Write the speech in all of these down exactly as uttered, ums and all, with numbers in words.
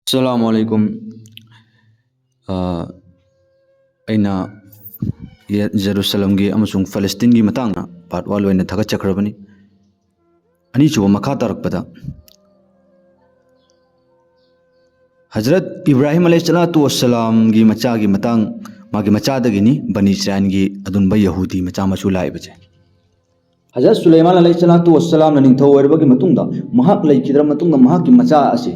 ꯑꯁꯂꯥꯃꯨ ꯑꯂꯥꯏꯀꯨꯝ꯫ ꯑ, ꯑꯩꯅ ꯌꯦ-, ꯖꯦꯔꯨꯁꯂꯝꯒꯤ ꯑꯃꯁꯨꯡ ꯐꯂꯁꯇꯤꯟꯒꯤ ꯃꯇꯥꯡꯗ ꯄꯥꯔꯠ ꯋꯥꯟ ꯑꯣꯏꯅ ꯊꯥꯒꯠꯆꯈ꯭ꯔꯕꯅꯤ꯫ ꯑꯅꯤꯁꯨꯕ ꯃꯈꯥ ꯇꯥꯔꯛꯄꯗ, ꯍꯖꯔꯠ ꯏꯕ꯭ꯔꯥꯍꯤꯝ ꯑꯂꯩꯍꯤ ꯁꯂꯥꯇꯨ ꯋꯁꯁꯂꯥꯝꯒꯤ ꯃꯆꯥꯒꯤ ꯃꯇꯥꯡ, ꯃꯥꯒꯤ ꯃꯆꯥꯗꯒꯤꯅꯤ ꯕꯅꯤ ꯏꯁꯔꯥꯏꯜꯒꯤ ꯑꯗꯨꯝꯕ ꯌꯍꯨꯗꯤ ꯃꯆꯥ ꯃꯁꯨ ꯂꯥꯛꯏꯕꯁꯦ꯫ ꯍꯖꯔꯠ ꯁꯨꯂꯩꯃꯥꯟ ꯑꯂꯩꯍꯤ ꯁꯂꯥꯇꯨ ꯋꯁꯁꯂꯥꯝꯅ ꯅꯤꯡꯊꯧ ꯑꯣꯏꯔꯕꯒꯤ ꯃꯇꯨꯡꯗ, ꯃꯍꯥꯛ ꯂꯩꯈꯤꯗ꯭ꯔ ꯃꯇꯨꯡꯗ, ꯃꯍꯥꯛꯀꯤ ꯃꯆꯥ ꯑꯁꯤ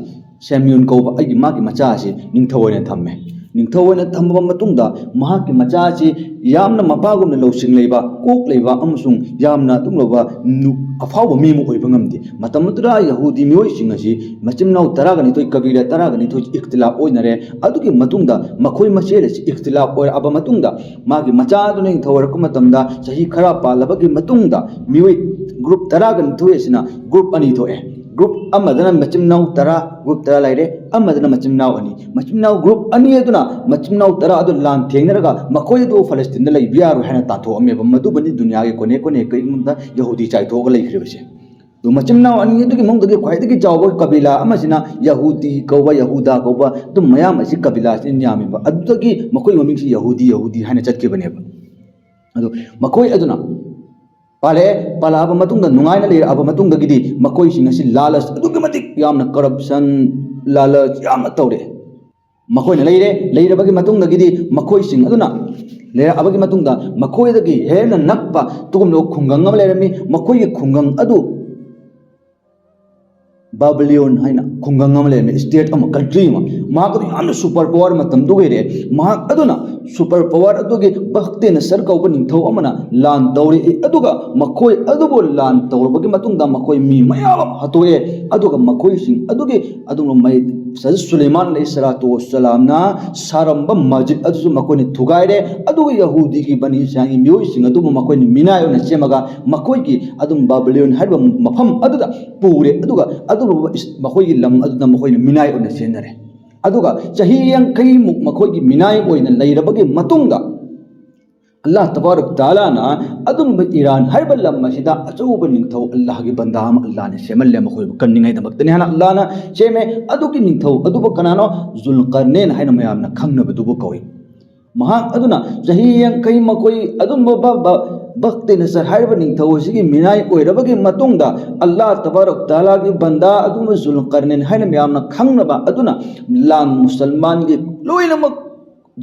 ꯁꯦꯝꯌꯨꯟ ꯀꯧꯕ ꯑꯩꯒꯤ, ꯃꯥꯒꯤ ꯃꯆꯥ ꯑꯁꯤ ꯅꯤꯡꯊꯧ ꯑꯣꯏꯅ ꯊꯝꯃꯦ꯫ ꯅꯤꯡꯊꯧ ꯑꯣꯏꯅ ꯊꯝꯃꯕ ꯃꯇꯨꯡꯗ, ꯃꯍꯥꯛꯀꯤ ꯃꯆꯥ ꯑꯁꯤ ꯌꯥꯝꯅ ꯃꯄꯥꯒꯨꯝꯅ ꯂꯧꯁꯤꯡ ꯂꯩꯕ, ꯀꯣꯛ ꯂꯩꯕ ꯑꯃꯁꯨꯡ ꯌꯥꯝꯅ ꯑꯗꯨꯒꯨꯝꯂꯕ ꯅꯨ-, ꯑꯐꯥꯎꯕ ꯃꯤ ꯑꯃ ꯑꯣꯏꯕ ꯉꯝꯗꯦ꯫ ꯃꯇꯝ ꯑꯗꯨꯗ ꯌꯍꯨꯗꯤ ꯃꯤꯑꯣꯏꯁꯤꯡ ꯑꯁꯤ ꯃꯆꯤꯟ ꯃꯅꯥꯎ ꯇꯔꯥꯒ ꯅꯤꯊꯣꯏ, ꯀꯕꯤꯂꯥ ꯇꯔꯥꯒ ꯅꯤꯊꯣꯏ ꯏꯈꯇꯤꯂꯥꯐ ꯑꯣꯏꯅꯔꯦ꯫ ꯑꯗꯨꯒꯤ ꯃꯇꯨꯡꯗ ꯃꯈꯣꯏ ꯃꯁꯦꯜ ꯑꯁꯤ ꯏꯈꯇꯤꯂꯥꯐ ꯑꯣꯏꯔꯛꯑꯕ ꯃꯇꯨꯡꯗ, ꯃꯥꯒꯤ ꯃꯆꯥꯗꯨꯅ ꯅꯤꯡꯊꯧ ꯑꯣꯏꯔꯛꯄ ꯃꯇꯝꯗ, ꯆꯍꯤ ꯈꯔ ꯄꯥꯜꯂꯕꯒꯤ ꯃꯇꯨꯡꯗ, ꯃꯤꯑꯣꯏ ꯒ꯭ꯔꯨꯞ ꯇꯔꯥꯒ ꯅꯤꯊꯣꯏ ꯑꯁꯤꯅ ꯒ꯭ꯔꯨꯞ ꯑꯅꯤ ꯊꯣꯛꯑꯦ꯫ ꯒ꯭ꯔꯨꯞ ꯑꯃꯗꯅ ꯃꯆꯤꯟ ꯃꯅꯥꯎ ꯇꯔꯥ, ꯒ꯭ꯔꯨꯞ ꯇꯔꯥ ꯂꯩꯔꯦ, ꯑꯃꯗꯅ ꯃꯆꯤꯟ ꯃꯅꯥꯎ ꯑꯅꯤ꯫ ꯃꯆꯤꯟ ꯃꯅꯥꯎ ꯒ꯭ꯔꯨꯞ ꯑꯅꯤ ꯑꯗꯨꯅ ꯃꯆꯤꯟ ꯃꯅꯥꯎ ꯇꯔꯥ ꯑꯗꯨ ꯂꯥꯟ ꯊꯦꯡꯅꯔꯒ ꯃꯈꯣꯏ ꯑꯗꯨ ꯐꯂꯁꯇꯤꯟꯗ ꯂꯩꯕ ꯌꯥꯔꯣꯏ ꯍꯥꯏꯅ ꯇꯥꯟꯊꯣꯛꯑꯝꯃꯦꯕ꯫ ꯃꯗꯨꯕꯨꯅꯤ ꯗꯨꯅꯤꯌꯥꯒꯤ ꯀꯣꯅꯦ ꯀꯣꯅꯦ ꯀꯩꯒꯨꯝꯕꯗ ꯌꯍꯨꯗꯤ ꯆꯥꯏꯊꯣꯛꯑꯒ ꯂꯩꯈ꯭ꯔꯤꯕꯁꯦ꯫ ꯑꯗꯨ ꯃꯆꯤꯟ ꯃꯅꯥꯎ ꯑꯅꯤ ꯑꯗꯨꯒꯤ ꯃꯅꯨꯡꯗꯒꯤ ꯈ꯭ꯋꯥꯏꯗꯒꯤ ꯆꯥꯎꯕ ꯀꯕꯤꯂꯥ ꯑꯃꯁꯤꯅ ꯌꯍꯨꯗꯤ ꯀꯧꯕ, ꯌꯍꯨꯗꯥ ꯀꯧꯕ, ꯑꯗꯨꯝ ꯃꯌꯥꯝ ꯑꯁꯤ ꯀꯕꯤꯂꯥꯁꯤꯅ ꯌꯥꯝꯃꯤꯕ꯫ ꯑꯗꯨꯗꯒꯤ ꯃꯈꯣꯏ ꯃꯃꯤꯡꯁꯤ ꯌꯍꯨꯗꯤ, ꯌꯍꯨꯗꯤ ꯍꯥꯏꯅ ꯆꯠꯈꯤꯕꯅꯦꯕ꯫ ꯑꯗꯨ ꯃꯈꯣꯏ ꯑꯗꯨꯅ ꯄꯥꯜꯂꯛꯑꯦ, ꯄꯥꯜꯂꯛꯑꯕ ꯃꯇꯨꯡꯗ, ꯅꯨꯡꯉꯥꯏꯅ ꯂꯩꯔꯛꯑꯕ ꯃꯇꯨꯡꯗꯒꯤꯗꯤ ꯃꯈꯣꯏꯁꯤꯡ ꯑꯁꯤ ꯂꯥꯂꯆ ꯑꯗꯨꯛꯀꯤ ꯃꯇꯤꯛ ꯌꯥꯝꯅ, ꯀꯔꯞꯁꯟ, ꯂꯥꯂꯆ ꯌꯥꯝꯅ ꯇꯧꯔꯛꯑꯦ꯫ ꯃꯈꯣꯏꯅ ꯂꯩꯔꯦ, ꯂꯩꯔꯕꯒꯤ ꯃꯇꯨꯡꯗꯒꯤꯗꯤ ꯃꯈꯣꯏꯁꯤꯡ ꯑꯗꯨꯅ ꯂꯩꯔꯛꯑꯕꯒꯤ ꯃꯇꯨꯡꯗ ꯃꯈꯣꯏꯗꯒꯤ ꯍꯦꯟꯅ ꯅꯛꯄ ꯑꯗꯨꯒꯨꯝꯂꯕ ꯈꯨꯡꯒꯪ ꯑꯃ ꯂꯩꯔꯝꯃꯤ꯫ ꯃꯈꯣꯏꯒꯤ ꯈꯨꯡꯒꯪ ꯑꯗꯨ ꯕꯥꯕꯤꯂꯤꯌꯣꯟ ꯍꯥꯏꯅ ꯈꯨꯡꯒꯪ ꯑꯃ ꯂꯩꯔꯝꯃꯤ, ꯁ꯭ꯇꯦꯠ ꯑꯃ, ꯀꯟꯇ꯭ꯔꯤ ꯑꯃ꯫ ꯃꯍꯥꯛ ꯑꯗꯨ ꯌꯥꯝꯅ ꯁꯨꯄꯔ ꯄꯋꯥꯔ ꯃꯇꯝꯗꯨ ꯑꯣꯏꯔꯦ꯫ ꯃꯍꯥꯛ ꯑꯗꯨꯅ ꯁꯨꯄꯔ ꯄꯋꯥꯔ ꯑꯗꯨꯒꯤ ꯕꯛꯇꯦ ꯅꯁꯔ ꯀꯧꯕ ꯅꯤꯡꯊꯧ ꯑꯃꯅ ꯂꯥꯟ ꯇꯧꯔꯛꯏ꯫ ꯑꯗꯨꯒ ꯃꯈꯣꯏ ꯑꯗꯨꯕꯨ ꯂꯥꯟ ꯇꯧꯔꯕꯒꯤ ꯃꯇꯨꯡꯗ ꯃꯈꯣꯏ ꯃꯤ ꯃꯌꯥꯝ ꯑꯃ ꯍꯥꯠꯇꯣꯛꯑꯦ꯫ ꯑꯗꯨꯒ ꯃꯈꯣꯏꯁꯤꯡ ꯑꯗꯨꯒꯤ ꯑꯗꯨꯒ ꯃꯩ-, ꯁꯨꯂꯩꯃꯥꯟ ꯑꯂꯩꯍꯤ ꯁꯂꯥꯇꯨ ꯋꯁꯁꯂꯥꯝꯅ ꯁꯥꯔꯝꯕ ꯃꯁꯖꯤꯗ ꯑꯗꯨꯁꯨ ꯃꯈꯣꯏꯅ ꯊꯨꯒꯥꯏꯔꯦ꯫ ꯑꯗꯨꯒ ꯌꯍꯨꯗꯤꯒꯤ ꯕꯅꯤ ꯏꯁꯔꯥꯏꯜꯒꯤ ꯃꯤꯑꯣꯏꯁꯤꯡ ꯑꯗꯨꯕꯨ ꯃꯈꯣꯏꯅ ꯃꯤꯅꯥꯏ ꯑꯣꯏꯅ ꯁꯦꯝꯃꯒ ꯃꯈꯣꯏꯒꯤ ꯑꯗꯨꯝ ꯕꯥꯕꯤꯂꯣꯟ ꯍꯥꯏꯔꯤꯕ ꯃꯐꯝ ꯑꯗꯨꯗ ꯄꯨꯔꯦ꯫ ꯑꯗꯨꯒ ꯑꯗꯨꯒꯨꯝꯂꯕ ꯏꯁ-, ꯃꯈꯣꯏꯒꯤ ꯂꯝ ꯑꯗꯨꯗ ꯃꯈꯣꯏꯅ ꯃꯤꯅꯥꯏ ꯑꯣꯏꯅ ꯁꯤꯖꯤꯟꯅꯔꯦ꯫ ꯑꯗꯨꯒ ꯆꯍꯤ ꯌꯥꯡꯈꯩꯃꯨꯛ ꯃꯈꯣꯏꯒꯤ ꯃꯤꯅꯥꯏ ꯑꯣꯏꯅ ꯂꯩꯔꯕꯒꯤ ꯃꯇꯨꯡꯗ, ꯑꯜꯂꯥꯍ ꯇꯕꯥꯔꯛ ꯇꯥꯂꯥꯅ ꯑꯗꯨꯝꯕ ꯏꯔꯥꯟ ꯍꯥꯏꯔꯤꯕ ꯂꯝ ꯑꯁꯤꯗ ꯑꯆꯧꯕ ꯅꯤꯡꯊꯧ ꯑꯜꯂꯥꯍꯒꯤ ꯕꯟꯗꯥ ꯑꯃ ꯑꯜꯂꯥꯍꯅ ꯁꯦꯝꯍꯜꯂꯦ, ꯃꯈꯣꯏꯕꯨ ꯀꯟꯅꯤꯡꯉꯥꯏꯗꯃꯛꯇꯅꯤ ꯍꯥꯏꯅ ꯑꯜꯂꯥꯍꯅ ꯁꯦꯝꯃꯦ꯫ ꯑꯗꯨꯒꯤ ꯅꯤꯡꯊꯧ ꯑꯗꯨꯕꯨ ꯀꯅꯥꯅꯣ? ꯖꯨꯜꯀꯔꯅꯦꯟ ꯍꯥꯏꯅ ꯃꯌꯥꯝꯅ ꯈꯪꯅꯕꯗꯨꯕꯨ ꯀꯧꯏ꯫ ꯃꯍꯥꯛ ꯑꯗꯨꯅ ꯆꯍꯤ ꯌꯥꯡꯈꯩ ꯃꯈꯣꯏ ꯑꯗꯨꯝꯕ ꯕ-, ꯕ-, ꯕꯛꯇꯤ ꯅꯁꯔ ꯍꯥꯏꯔꯤꯕ ꯅꯤꯡꯊꯧ ꯑꯁꯤꯒꯤ ꯃꯤꯅꯥꯏ ꯑꯣꯏꯔꯕꯒꯤ ꯃꯇꯨꯡꯗ, ꯑꯜꯂꯥꯍ ꯇꯕꯥꯔꯛ ꯇꯥꯂꯥꯒꯤ ꯕꯟꯗꯥ ꯑꯗꯨꯝꯕ ꯖꯨꯜꯀꯔꯅꯦꯟ ꯍꯥꯏꯅ ꯃꯌꯥꯝꯅ ꯈꯪꯅꯕ ꯑꯗꯨꯅ ꯂꯥꯟ ꯃꯨꯁꯜꯃꯥꯟꯒꯤ ꯂꯣꯏꯅꯃꯛ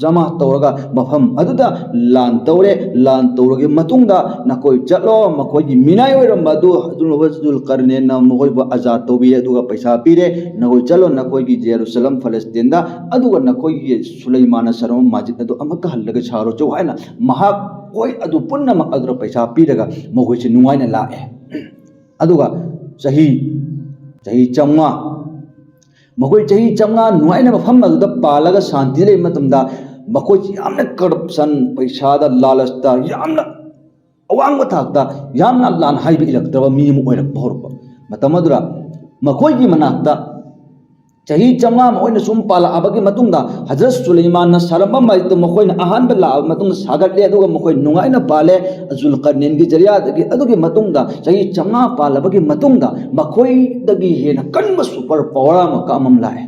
ꯖꯃꯥ ꯇꯧꯔꯒ ꯃꯐꯝ ꯑꯗꯨꯗ ꯂꯥꯟ ꯇꯧꯔꯦ꯫ ꯂꯥꯟ ꯇꯧꯔꯒꯤ ꯃꯇꯨꯡꯗ ꯅꯈꯣꯏ ꯆꯠꯂꯣ, ꯃꯈꯣꯏꯒꯤ ꯃꯤꯅꯥꯏ ꯑꯣꯏꯔꯝꯕ ꯑꯗꯨ ꯑꯗꯨꯒꯨꯝꯂꯕ ꯖꯨꯜꯀꯔꯅꯦꯟꯅ ꯃꯈꯣꯏꯕꯨ ꯑꯖꯥꯗ ꯇꯧꯕꯤꯔꯦ, ꯑꯗꯨꯒ ꯄꯩꯁꯥ ꯄꯤꯔꯦ, ꯅꯈꯣꯏ ꯆꯠꯂꯣ, ꯅꯈꯣꯏꯒꯤ ꯖꯦꯔꯨꯁꯂꯝ ꯐꯂꯁꯇꯤꯟꯗ, ꯑꯗꯨꯒ ꯅꯈꯣꯏꯒꯤ ꯁꯨꯂꯩꯃꯥꯟꯅ ꯁꯥꯔꯝꯕ ꯃꯁꯖꯤꯗ ꯑꯗꯨ ꯑꯃꯨꯛꯀ ꯍꯜꯂꯒ ꯁꯥꯔꯨ ꯆꯠꯂꯨ ꯍꯥꯏꯅ ꯃꯍꯥꯛ ꯍꯣꯏ ꯑꯗꯨ ꯄꯨꯝꯅꯃꯛ ꯑꯗꯨꯗ ꯄꯩꯁꯥ ꯄꯤꯔꯒ ꯃꯈꯣꯏꯁꯦ ꯅꯨꯡꯉꯥꯏꯅ ꯂꯥꯛꯑꯦ꯫ ꯑꯗꯨꯒ ꯆꯍꯤ, ꯆꯍꯤ ꯆꯥꯝꯃꯉꯥ, ꯃꯈꯣꯏ ꯆꯍꯤ ꯆꯥꯝꯃꯉꯥ ꯅꯨꯡꯉꯥꯏꯅ ꯃꯐꯝ ꯑꯗꯨꯗ ꯄꯥꯜꯂꯒ ꯁꯥꯟꯇꯤ ꯂꯩꯕ ꯃꯇꯝꯗ, ꯃꯈꯣꯏꯁꯤ ꯌꯥꯝꯅ ꯀꯔꯞꯁꯟ, ꯄꯩꯁꯥꯗ, ꯂꯥꯂꯁꯇ ꯌꯥꯝꯅ ꯑꯋꯥꯡꯕ ꯊꯥꯛꯇ ꯌꯥꯝꯅ ꯂꯥꯟ ꯍꯥꯏꯕ ꯏꯜꯂꯛꯇ꯭ꯔꯕ ꯃꯤ ꯑꯃ ꯑꯣꯏꯔꯛꯄ ꯍꯧꯔꯛꯄ ꯃꯇꯝ ꯑꯗꯨꯗ, ꯃꯈꯣꯏꯒꯤ ꯃꯅꯥꯛꯇ ꯆꯍꯤ ꯆꯥꯝꯃꯉꯥ ꯑꯃ ꯑꯣꯏꯅ ꯁꯨꯝ ꯄꯥꯜꯂꯛꯑꯕꯒꯤ ꯃꯇꯨꯡꯗ, ꯍꯖꯔꯠ ꯁꯨꯂꯩꯃꯥꯟꯅ ꯁꯥꯔꯝꯕ ꯃꯁꯖꯤꯗꯇꯨ ꯃꯈꯣꯏꯅ ꯑꯍꯥꯟꯕ ꯂꯥꯛꯑꯕ ꯃꯇꯨꯡꯗ ꯁꯥꯒꯠꯂꯦ, ꯑꯗꯨꯒ ꯃꯈꯣꯏ ꯅꯨꯡꯉꯥꯏꯅ ꯄꯥꯜꯂꯦ꯫ ꯖꯨꯜꯀꯔꯅꯦꯟꯒꯤ ꯖꯔꯤꯌꯥꯗꯒꯤ ꯑꯗꯨꯒꯤ ꯃꯇꯨꯡꯗ ꯆꯍꯤ ꯆꯥꯝꯃꯉꯥ ꯄꯥꯜꯂꯕꯒꯤ ꯃꯇꯨꯡꯗ ꯃꯈꯣꯏꯗꯒꯤ ꯍꯦꯟꯅ ꯀꯟꯕ ꯁꯨꯄꯔ ꯄꯋꯥꯔ ꯑꯃ ꯀ ꯑꯃ ꯂꯥꯛꯑꯦ,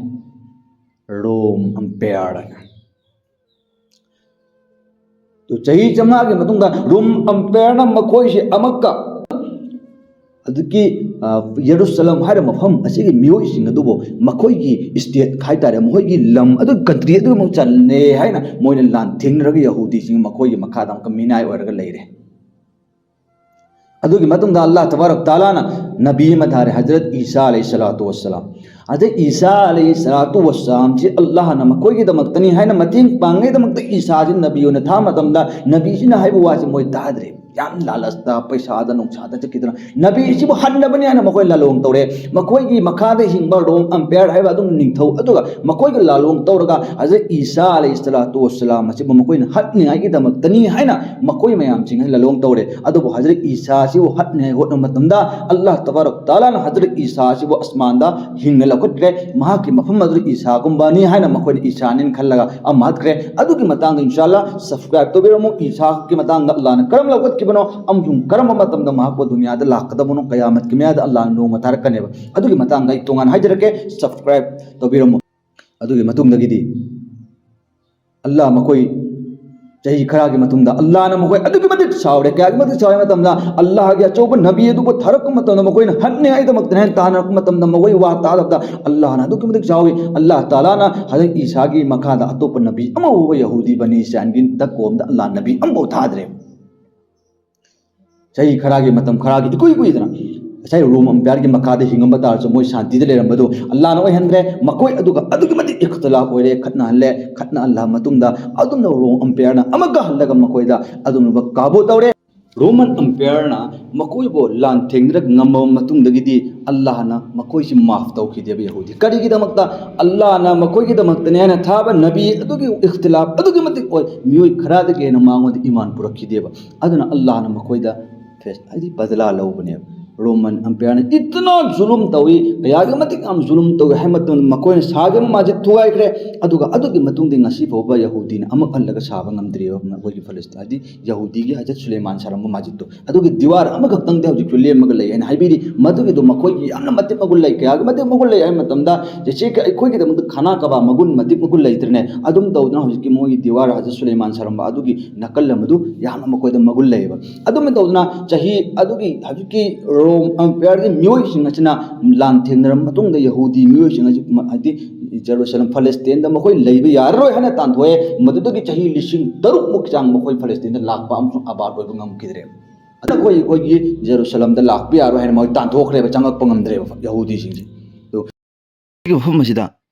ꯔꯣꯝ ꯑꯝꯄꯥꯌꯔ ꯑꯅ꯫ ꯑꯗꯨ ꯆꯍꯤ ꯆꯥꯝꯃꯉꯥꯒꯤ ꯃꯇꯨꯡꯗ ꯔꯣꯝ ꯑꯝꯄꯥꯌꯔꯅ ꯃꯈꯣꯏꯁꯤ ꯑꯃꯨꯛꯀ ꯑꯗꯨꯒꯤ, ꯑ, ꯌꯦꯔꯨꯁꯂꯝ ꯍꯥꯏꯔꯤꯕ ꯃꯐꯝ ꯑꯁꯤꯒꯤ ꯃꯤꯑꯣꯏꯁꯤꯡ ꯑꯗꯨꯕꯨ ꯃꯈꯣꯏꯒꯤ ꯏꯁꯇꯦꯠ ꯍꯥꯏꯇꯥꯔꯦ, ꯃꯈꯣꯏꯒꯤ ꯂꯝ ꯑꯗꯨ, ꯀꯟꯇ꯭ꯔꯤ ꯑꯗꯨꯃꯛ ꯆꯜꯂꯦ ꯍꯥꯏꯅ ꯃꯣꯏꯅ ꯂꯥꯟ ꯊꯦꯡꯅꯔꯒ ꯌꯍꯨꯗꯤꯁꯤꯡ ꯃꯈꯣꯏꯒꯤ ꯃꯈꯥꯗ ꯑꯃꯨꯛꯀ ꯃꯤꯅꯥꯏ ꯑꯣꯏꯔꯒ ꯂꯩꯔꯦ꯫ ꯑꯗꯨꯒꯤ ꯃꯇꯨꯡꯗ ꯑꯜꯂꯥꯍ ꯇꯕꯥꯔꯛ ꯇꯥꯂꯥꯅ ꯅꯕꯤ ꯑꯃ ꯊꯥꯔꯦ, ꯍꯖꯔꯠ ꯏꯁꯥ ꯑꯂꯩꯍꯤ ꯁꯂꯥꯇꯨ ꯋꯁꯁꯂꯥꯝ꯫ ꯍꯖꯔꯠ ꯏꯁꯥ ꯑꯂꯩꯍꯤ ꯁꯂꯥꯇꯨ ꯋꯁꯁꯂꯥꯝꯁꯤ ꯑꯜꯂꯥꯍꯅ ꯃꯈꯣꯏꯒꯤꯗꯃꯛꯇꯅꯤ ꯍꯥꯏꯅ ꯃꯇꯦꯡ ꯄꯥꯡꯉꯩꯗꯃꯛꯇ ꯏꯁꯥꯁꯤ ꯅꯕꯤ ꯑꯣꯏꯅ ꯊꯥ ꯃꯇꯝꯗ, ꯅꯕꯤꯁꯤꯅ ꯍꯥꯏꯕ ꯋꯥꯁꯤ ꯃꯣꯏ ꯇꯥꯗ꯭ꯔꯦ꯫ ꯌꯥꯝ ꯂꯥꯂꯁꯇ, ꯄꯩꯁꯥꯗ ꯅꯨꯡꯁꯥꯗ ꯆꯠꯈꯤꯗꯅ ꯅꯕꯤ ꯑꯁꯤꯕꯨ ꯍꯟꯅꯕꯅꯤ ꯍꯥꯏꯅ ꯃꯈꯣꯏ ꯂꯥꯂꯣꯡ ꯇꯧꯔꯦ꯫ ꯃꯈꯣꯏꯒꯤ ꯃꯈꯥꯗ ꯍꯤꯡꯕ ꯔꯣꯝ ꯑꯝꯄꯤꯌꯔ ꯍꯥꯏꯕ ꯑꯗꯨꯝ ꯅꯤꯡꯊꯧ ꯑꯗꯨꯒ ꯃꯈꯣꯏꯒ ꯂꯥꯂꯣꯡ ꯇꯧꯔꯒ ꯍꯖꯔꯠ ꯏꯁꯥ ꯑꯂꯩꯍꯤ ꯁꯂꯥꯇꯨ ꯋꯁꯁꯂꯥꯝ ꯑꯁꯤꯕꯨ ꯃꯈꯣꯏꯅ ꯍꯠꯅꯤꯡꯉꯥꯏꯒꯤꯗꯃꯛꯇꯅꯤ ꯍꯥꯏꯅ ꯃꯈꯣꯏ ꯃꯌꯥꯝꯁꯤꯡ ꯑꯁꯤ ꯂꯥꯂꯣꯡ ꯇꯧꯔꯦ꯫ ꯑꯗꯨꯕꯨ ꯍꯖꯔꯠ ꯏꯁꯥ ꯑꯁꯤꯕꯨ ꯍꯠꯅꯤꯡꯉꯥꯏ ꯍꯣꯠꯅꯕ ꯃꯇꯝꯗ ꯑꯜꯂꯥꯍ ꯇꯕꯥꯔꯛ ꯇꯥꯂꯥꯅ ꯍꯖꯔꯠ ꯏꯁꯥ ꯑꯁꯤꯕꯨ ꯑꯁꯃꯥꯟꯗ ꯍꯤꯡꯅ ꯂꯧꯈꯠꯈ꯭ꯔꯦ꯫ ꯃꯍꯥꯛꯀꯤ ꯃꯐꯝ ꯑꯗꯨ ꯏꯁꯥꯒꯨꯝꯕꯅꯤ ꯍꯥꯏꯅ ꯃꯈꯣꯏꯅ ꯏꯁꯥꯅꯤꯅ ꯈꯜꯂꯒ ꯑꯃ ꯍꯠꯈ꯭ꯔꯦ꯫ ꯑꯗꯨꯒꯤ ꯃꯇꯥꯡꯗ ꯏꯟꯁꯥ ꯑꯜꯂꯥꯍ subscribe ꯇꯧꯕꯤꯔꯝꯃꯨ꯫ ꯏꯁꯥꯒꯤ ꯃꯇꯥꯡꯗ ꯑꯜꯂꯥꯍꯅ ꯀꯔꯝ ꯂꯧꯈꯠꯈꯤꯕꯅꯣ ꯑꯃꯁꯨꯡ ꯀꯔꯝꯕ ꯃꯇꯝꯗ ꯃꯍꯥꯛꯄꯨ ꯗꯨꯅꯤꯌꯥꯗ ꯂꯥꯛꯀꯗꯕꯅꯣ, ꯀꯌꯥꯃꯠꯀꯤ ꯃꯌꯥꯗ ꯑꯜꯂꯥꯍꯅ ꯅꯣꯡꯃ ꯊꯥꯔꯛꯀꯅꯦꯕ꯫ ꯑꯗꯨꯒꯤ ꯃꯇꯥꯡꯗ ꯑꯩ ꯇꯣꯉꯥꯟꯅ ꯍꯥꯏꯖꯔꯛꯀꯦ, subscribe ꯇꯧꯕꯤꯔꯝꯃꯨ꯫ ꯑꯗꯨꯒꯤ ꯃꯇꯨꯡꯗꯒꯤꯗꯤ ꯑꯜꯂꯥꯍ ꯃꯈꯣꯏ ꯆꯍꯤ ꯈꯔꯒꯤ ꯃꯇꯨꯡꯗ ꯑꯜꯂꯥꯍꯅ ꯃꯈꯣꯏ ꯑꯗꯨꯛꯀꯤ ꯃꯇꯤꯛ ꯁꯥꯎꯔꯦ꯫ ꯀꯌꯥꯒꯤ ꯃꯇꯤꯛ ꯁꯥꯎꯔꯦ ꯍꯥꯏꯕ ꯃꯇꯝꯗ, ꯑꯜꯂꯥꯍꯒꯤ ꯑꯆꯧꯕ ꯅꯕꯤ ꯑꯗꯨꯕꯨ ꯊꯥꯔꯛꯄ ꯃꯇꯝꯗ ꯃꯈꯣꯏꯅ ꯍꯠꯅꯤꯡꯉꯥꯏꯗꯃꯛꯇꯅꯦ ꯍꯥꯏꯅ ꯇꯥꯟꯅꯔꯛꯄ ꯃꯇꯝꯗ ꯃꯈꯣꯏ ꯋꯥ ꯇꯥꯗꯕꯗ ꯑꯜꯂꯥꯍꯅ ꯑꯗꯨꯛꯀꯤ ꯃꯇꯤꯛ ꯁꯥꯎꯏ꯫ ꯑꯜꯂꯥꯍ ꯇꯥꯂꯥꯅ ꯍꯖꯔꯠ ꯏꯁꯥꯒꯤ ꯃꯈꯥꯗ ꯑꯇꯣꯞꯄ ꯅꯕꯤ ꯑꯃꯐꯥꯎꯕ ꯌꯍꯨꯗꯤ ꯕꯅꯤ ꯏꯁꯔꯥꯏꯜꯒꯤ ꯇꯀꯣꯝꯗ ꯑꯜꯂꯥꯍ ꯅꯕꯤ ꯑꯃꯐꯥꯎ ꯊꯥꯗ꯭ꯔꯦ꯫ ꯆꯍꯤ ꯈꯔꯒꯤ, ꯃꯇꯝ ꯈꯔꯒꯤ ꯏꯀꯨꯏ ꯀꯨꯏꯗꯅ ꯉꯁꯥꯏ ꯔꯣꯝ ꯑꯝꯄꯤꯌꯔꯒꯤ ꯃꯈꯥꯗ ꯍꯤꯡꯉꯝꯕ ꯇꯥꯔꯁꯨ ꯃꯣꯏ ꯁꯥꯟꯇꯤꯗ ꯂꯩꯔꯝꯕꯗꯨ ꯑꯜꯂꯥꯍꯅ ꯑꯣꯏꯍꯟꯗ꯭ꯔꯦ꯫ ꯃꯈꯣꯏ ꯑꯗꯨꯒ ꯑꯗꯨꯛꯀꯤ ꯃꯇꯤꯛ ꯏꯈꯇꯤꯂꯥꯐ ꯑꯣꯏꯔꯦ, ꯈꯠꯅꯍꯜꯂꯦ꯫ ꯈꯠꯅꯍꯜꯂꯕ ꯃꯇꯨꯡꯗ ꯑꯗꯨꯝꯅ ꯔꯣꯝ ꯑꯝꯄꯤꯌꯔꯅ ꯑꯃꯨꯛꯀ ꯍꯜꯂꯒ ꯃꯈꯣꯏꯗ ꯑꯗꯨꯝꯅ ꯀꯥꯕꯨ ꯇꯧꯔꯦ꯫ ꯔꯣꯃꯟ ꯑꯝꯄꯤꯌꯔꯅ ꯃꯈꯣꯏꯕꯨ ꯂꯥꯟꯊꯦꯡꯅꯔꯒ ꯉꯝꯃꯕ ꯃꯇꯨꯡꯗꯒꯤꯗꯤ ꯑꯜꯂꯥꯍꯅ ꯃꯈꯣꯏꯁꯤ ꯃꯥꯐ ꯇꯧꯈꯤꯗꯦꯕ꯫ ꯌꯍꯨꯗꯤ ꯀꯔꯤꯒꯤꯗꯃꯛꯇ? ꯑꯜꯂꯥꯍꯅ ꯃꯈꯣꯏꯒꯤꯗꯃꯛꯇꯅꯦ ꯍꯥꯏꯅ ꯊꯥꯕ ꯅꯕꯤ ꯑꯗꯨꯒꯤ ꯏꯈꯇꯤꯂꯥꯐ ꯑꯗꯨꯛꯀꯤ ꯃꯇꯤꯛ ꯑꯣꯏ, ꯃꯤꯑꯣꯏ ꯈꯔꯗꯒꯤ ꯍꯦꯟꯅ ꯃꯉꯣꯟꯗ ꯏꯃꯥꯟ ꯄꯨꯔꯛꯈꯤꯗꯦꯕ꯫ ꯑꯗꯨꯅ ꯑꯜꯂꯥꯍꯅ ꯃꯈꯣꯏꯗ ꯐꯦꯁ ꯍꯥꯏꯗꯤ ꯕꯗꯂꯥ ꯂꯧꯕꯅꯦꯕ꯫ ꯔꯣꯃꯟ ꯑꯝꯄꯤꯌꯔꯅ ꯏꯇꯅꯥ ꯖꯨꯂꯨꯝ ꯇꯧꯏ, ꯀꯌꯥꯒꯤ ꯃꯇꯤꯛ ꯌꯥꯝ ꯖꯨꯂꯨꯝ ꯇꯧꯏ ꯍꯥꯏꯕ ꯃꯇꯝꯗ ꯃꯈꯣꯏꯅ ꯁꯥꯈꯤꯕ ꯃꯁꯖꯤꯗ ꯊꯨꯒꯥꯏꯈ꯭ꯔꯦ꯫ ꯑꯗꯨꯒ ꯑꯗꯨꯒꯤ ꯃꯇꯨꯡꯗꯤ ꯉꯁꯤ ꯐꯥꯎꯕ ꯌꯍꯨꯗꯤꯅ ꯑꯃꯨꯛ ꯍꯜꯂꯒ ꯁꯥꯕ ꯉꯝꯗ꯭ꯔꯤꯕ ꯃꯈꯣꯏꯒꯤ ꯐꯂꯁꯇꯤꯟ ꯍꯥꯏꯗꯤ ꯌꯍꯨꯗꯤꯒꯤ ꯍꯖꯔꯠ ꯁꯨꯂꯩꯃꯥꯟ ꯁꯥꯔꯝꯕ ꯃꯁꯖꯤꯗꯇꯣ꯫ ꯑꯗꯨꯒꯤ ꯗꯤꯋꯥꯔ ꯑꯃꯈꯛꯇꯪꯗꯤ ꯍꯧꯖꯤꯛꯁꯨ ꯂꯦꯝꯃꯒ ꯂꯩ ꯍꯥꯏꯅ ꯍꯥꯏꯕꯤꯔꯤ꯫ ꯃꯗꯨꯒꯤꯗꯣ ꯃꯈꯣꯏꯒꯤ ꯌꯥꯝꯅ ꯃꯇꯤꯛ ꯃꯒꯨꯟ ꯂꯩ, ꯀꯌꯥꯒꯤ ꯃꯇꯤꯛ ꯃꯒꯨꯟ ꯂꯩ ꯍꯥꯏꯕ ꯃꯇꯝꯗ ꯖꯦꯁꯦ ꯀ-, ꯑꯩꯈꯣꯏꯒꯤꯗꯃꯛꯇ ꯈꯥꯅꯥ ꯀꯕꯥ ꯃꯒꯨꯟ ꯃꯇꯤꯛ ꯃꯒꯨꯟ ꯂꯩꯇ꯭ꯔꯦꯅꯦ꯫ ꯑꯗꯨꯝ ꯇꯧꯗꯅ ꯍꯧꯖꯤꯛꯀꯤ ꯃꯣꯏꯒꯤ ꯗꯤꯋꯥꯔ ꯍꯖꯔꯠ ꯁꯨꯂꯩꯃꯥꯟ ꯁꯥꯔꯝꯕ ꯑꯗꯨꯒꯤ ꯅꯥꯀꯜ ꯑꯃꯗꯨ ꯌꯥꯝꯅ ꯃꯈꯣꯏꯗ ꯃꯒꯨꯟ ꯂꯩꯌꯦꯕ꯫ ꯑꯗꯨꯃꯥꯏꯅ ꯇꯧꯗꯅ ꯆꯍꯤ ꯑꯗꯨꯒꯤ ꯍꯧꯖꯤꯛꯀꯤ ꯔꯣꯝ ꯑꯝꯄꯤꯌꯔꯒꯤ ꯃꯤꯑꯣꯏꯁꯤꯡ ꯑꯁꯤꯅ ꯂꯥꯟꯊꯦꯡꯅꯔꯕ ꯃꯇꯨꯡꯗ ꯌꯍꯨꯗꯤ ꯃꯤꯑꯣꯏꯁꯤꯡ ꯑꯁꯤ ꯃ-, ꯍꯥꯏꯗꯤ ꯖꯦꯔꯨꯁꯂꯝ, ꯐꯂꯁꯇꯤꯟꯗ ꯃꯈꯣꯏ ꯂꯩꯕ ꯌꯥꯔꯔꯣꯏ ꯍꯥꯏꯅ ꯇꯥꯟꯊꯣꯛꯑꯦ꯫ ꯃꯗꯨꯗꯒꯤ ꯆꯍꯤ ꯂꯤꯁꯤꯡ ꯇꯔꯨꯛꯃꯨꯛ ꯆꯥꯡ ꯃꯈꯣꯏ ꯐꯂꯁꯇꯤꯟꯗ ꯂꯥꯛꯄ ꯑꯃꯁꯨꯡ ꯑꯕꯥꯗ ꯑꯣꯏꯕ ꯉꯝꯈꯤꯗ꯭ꯔꯦ꯫ ꯑꯗꯨꯅ ꯑꯩꯈꯣꯏ, ꯑꯩꯈꯣꯏꯒꯤ ꯖꯦꯔꯨꯁꯂꯝꯗ ꯂꯥꯛꯄ ꯌꯥꯔꯣꯏ ꯍꯥꯏꯅ ꯃꯣꯏ ꯇꯥꯟꯊꯣꯛꯈ꯭ꯔꯦꯕ, ꯆꯪꯉꯛꯄ ꯉꯝꯗ꯭ꯔꯦꯕ ꯌꯍꯨꯗꯤꯁꯤꯡꯁꯦ꯫ ꯑꯗꯨ ꯃꯐꯝ ꯑꯁꯤꯗ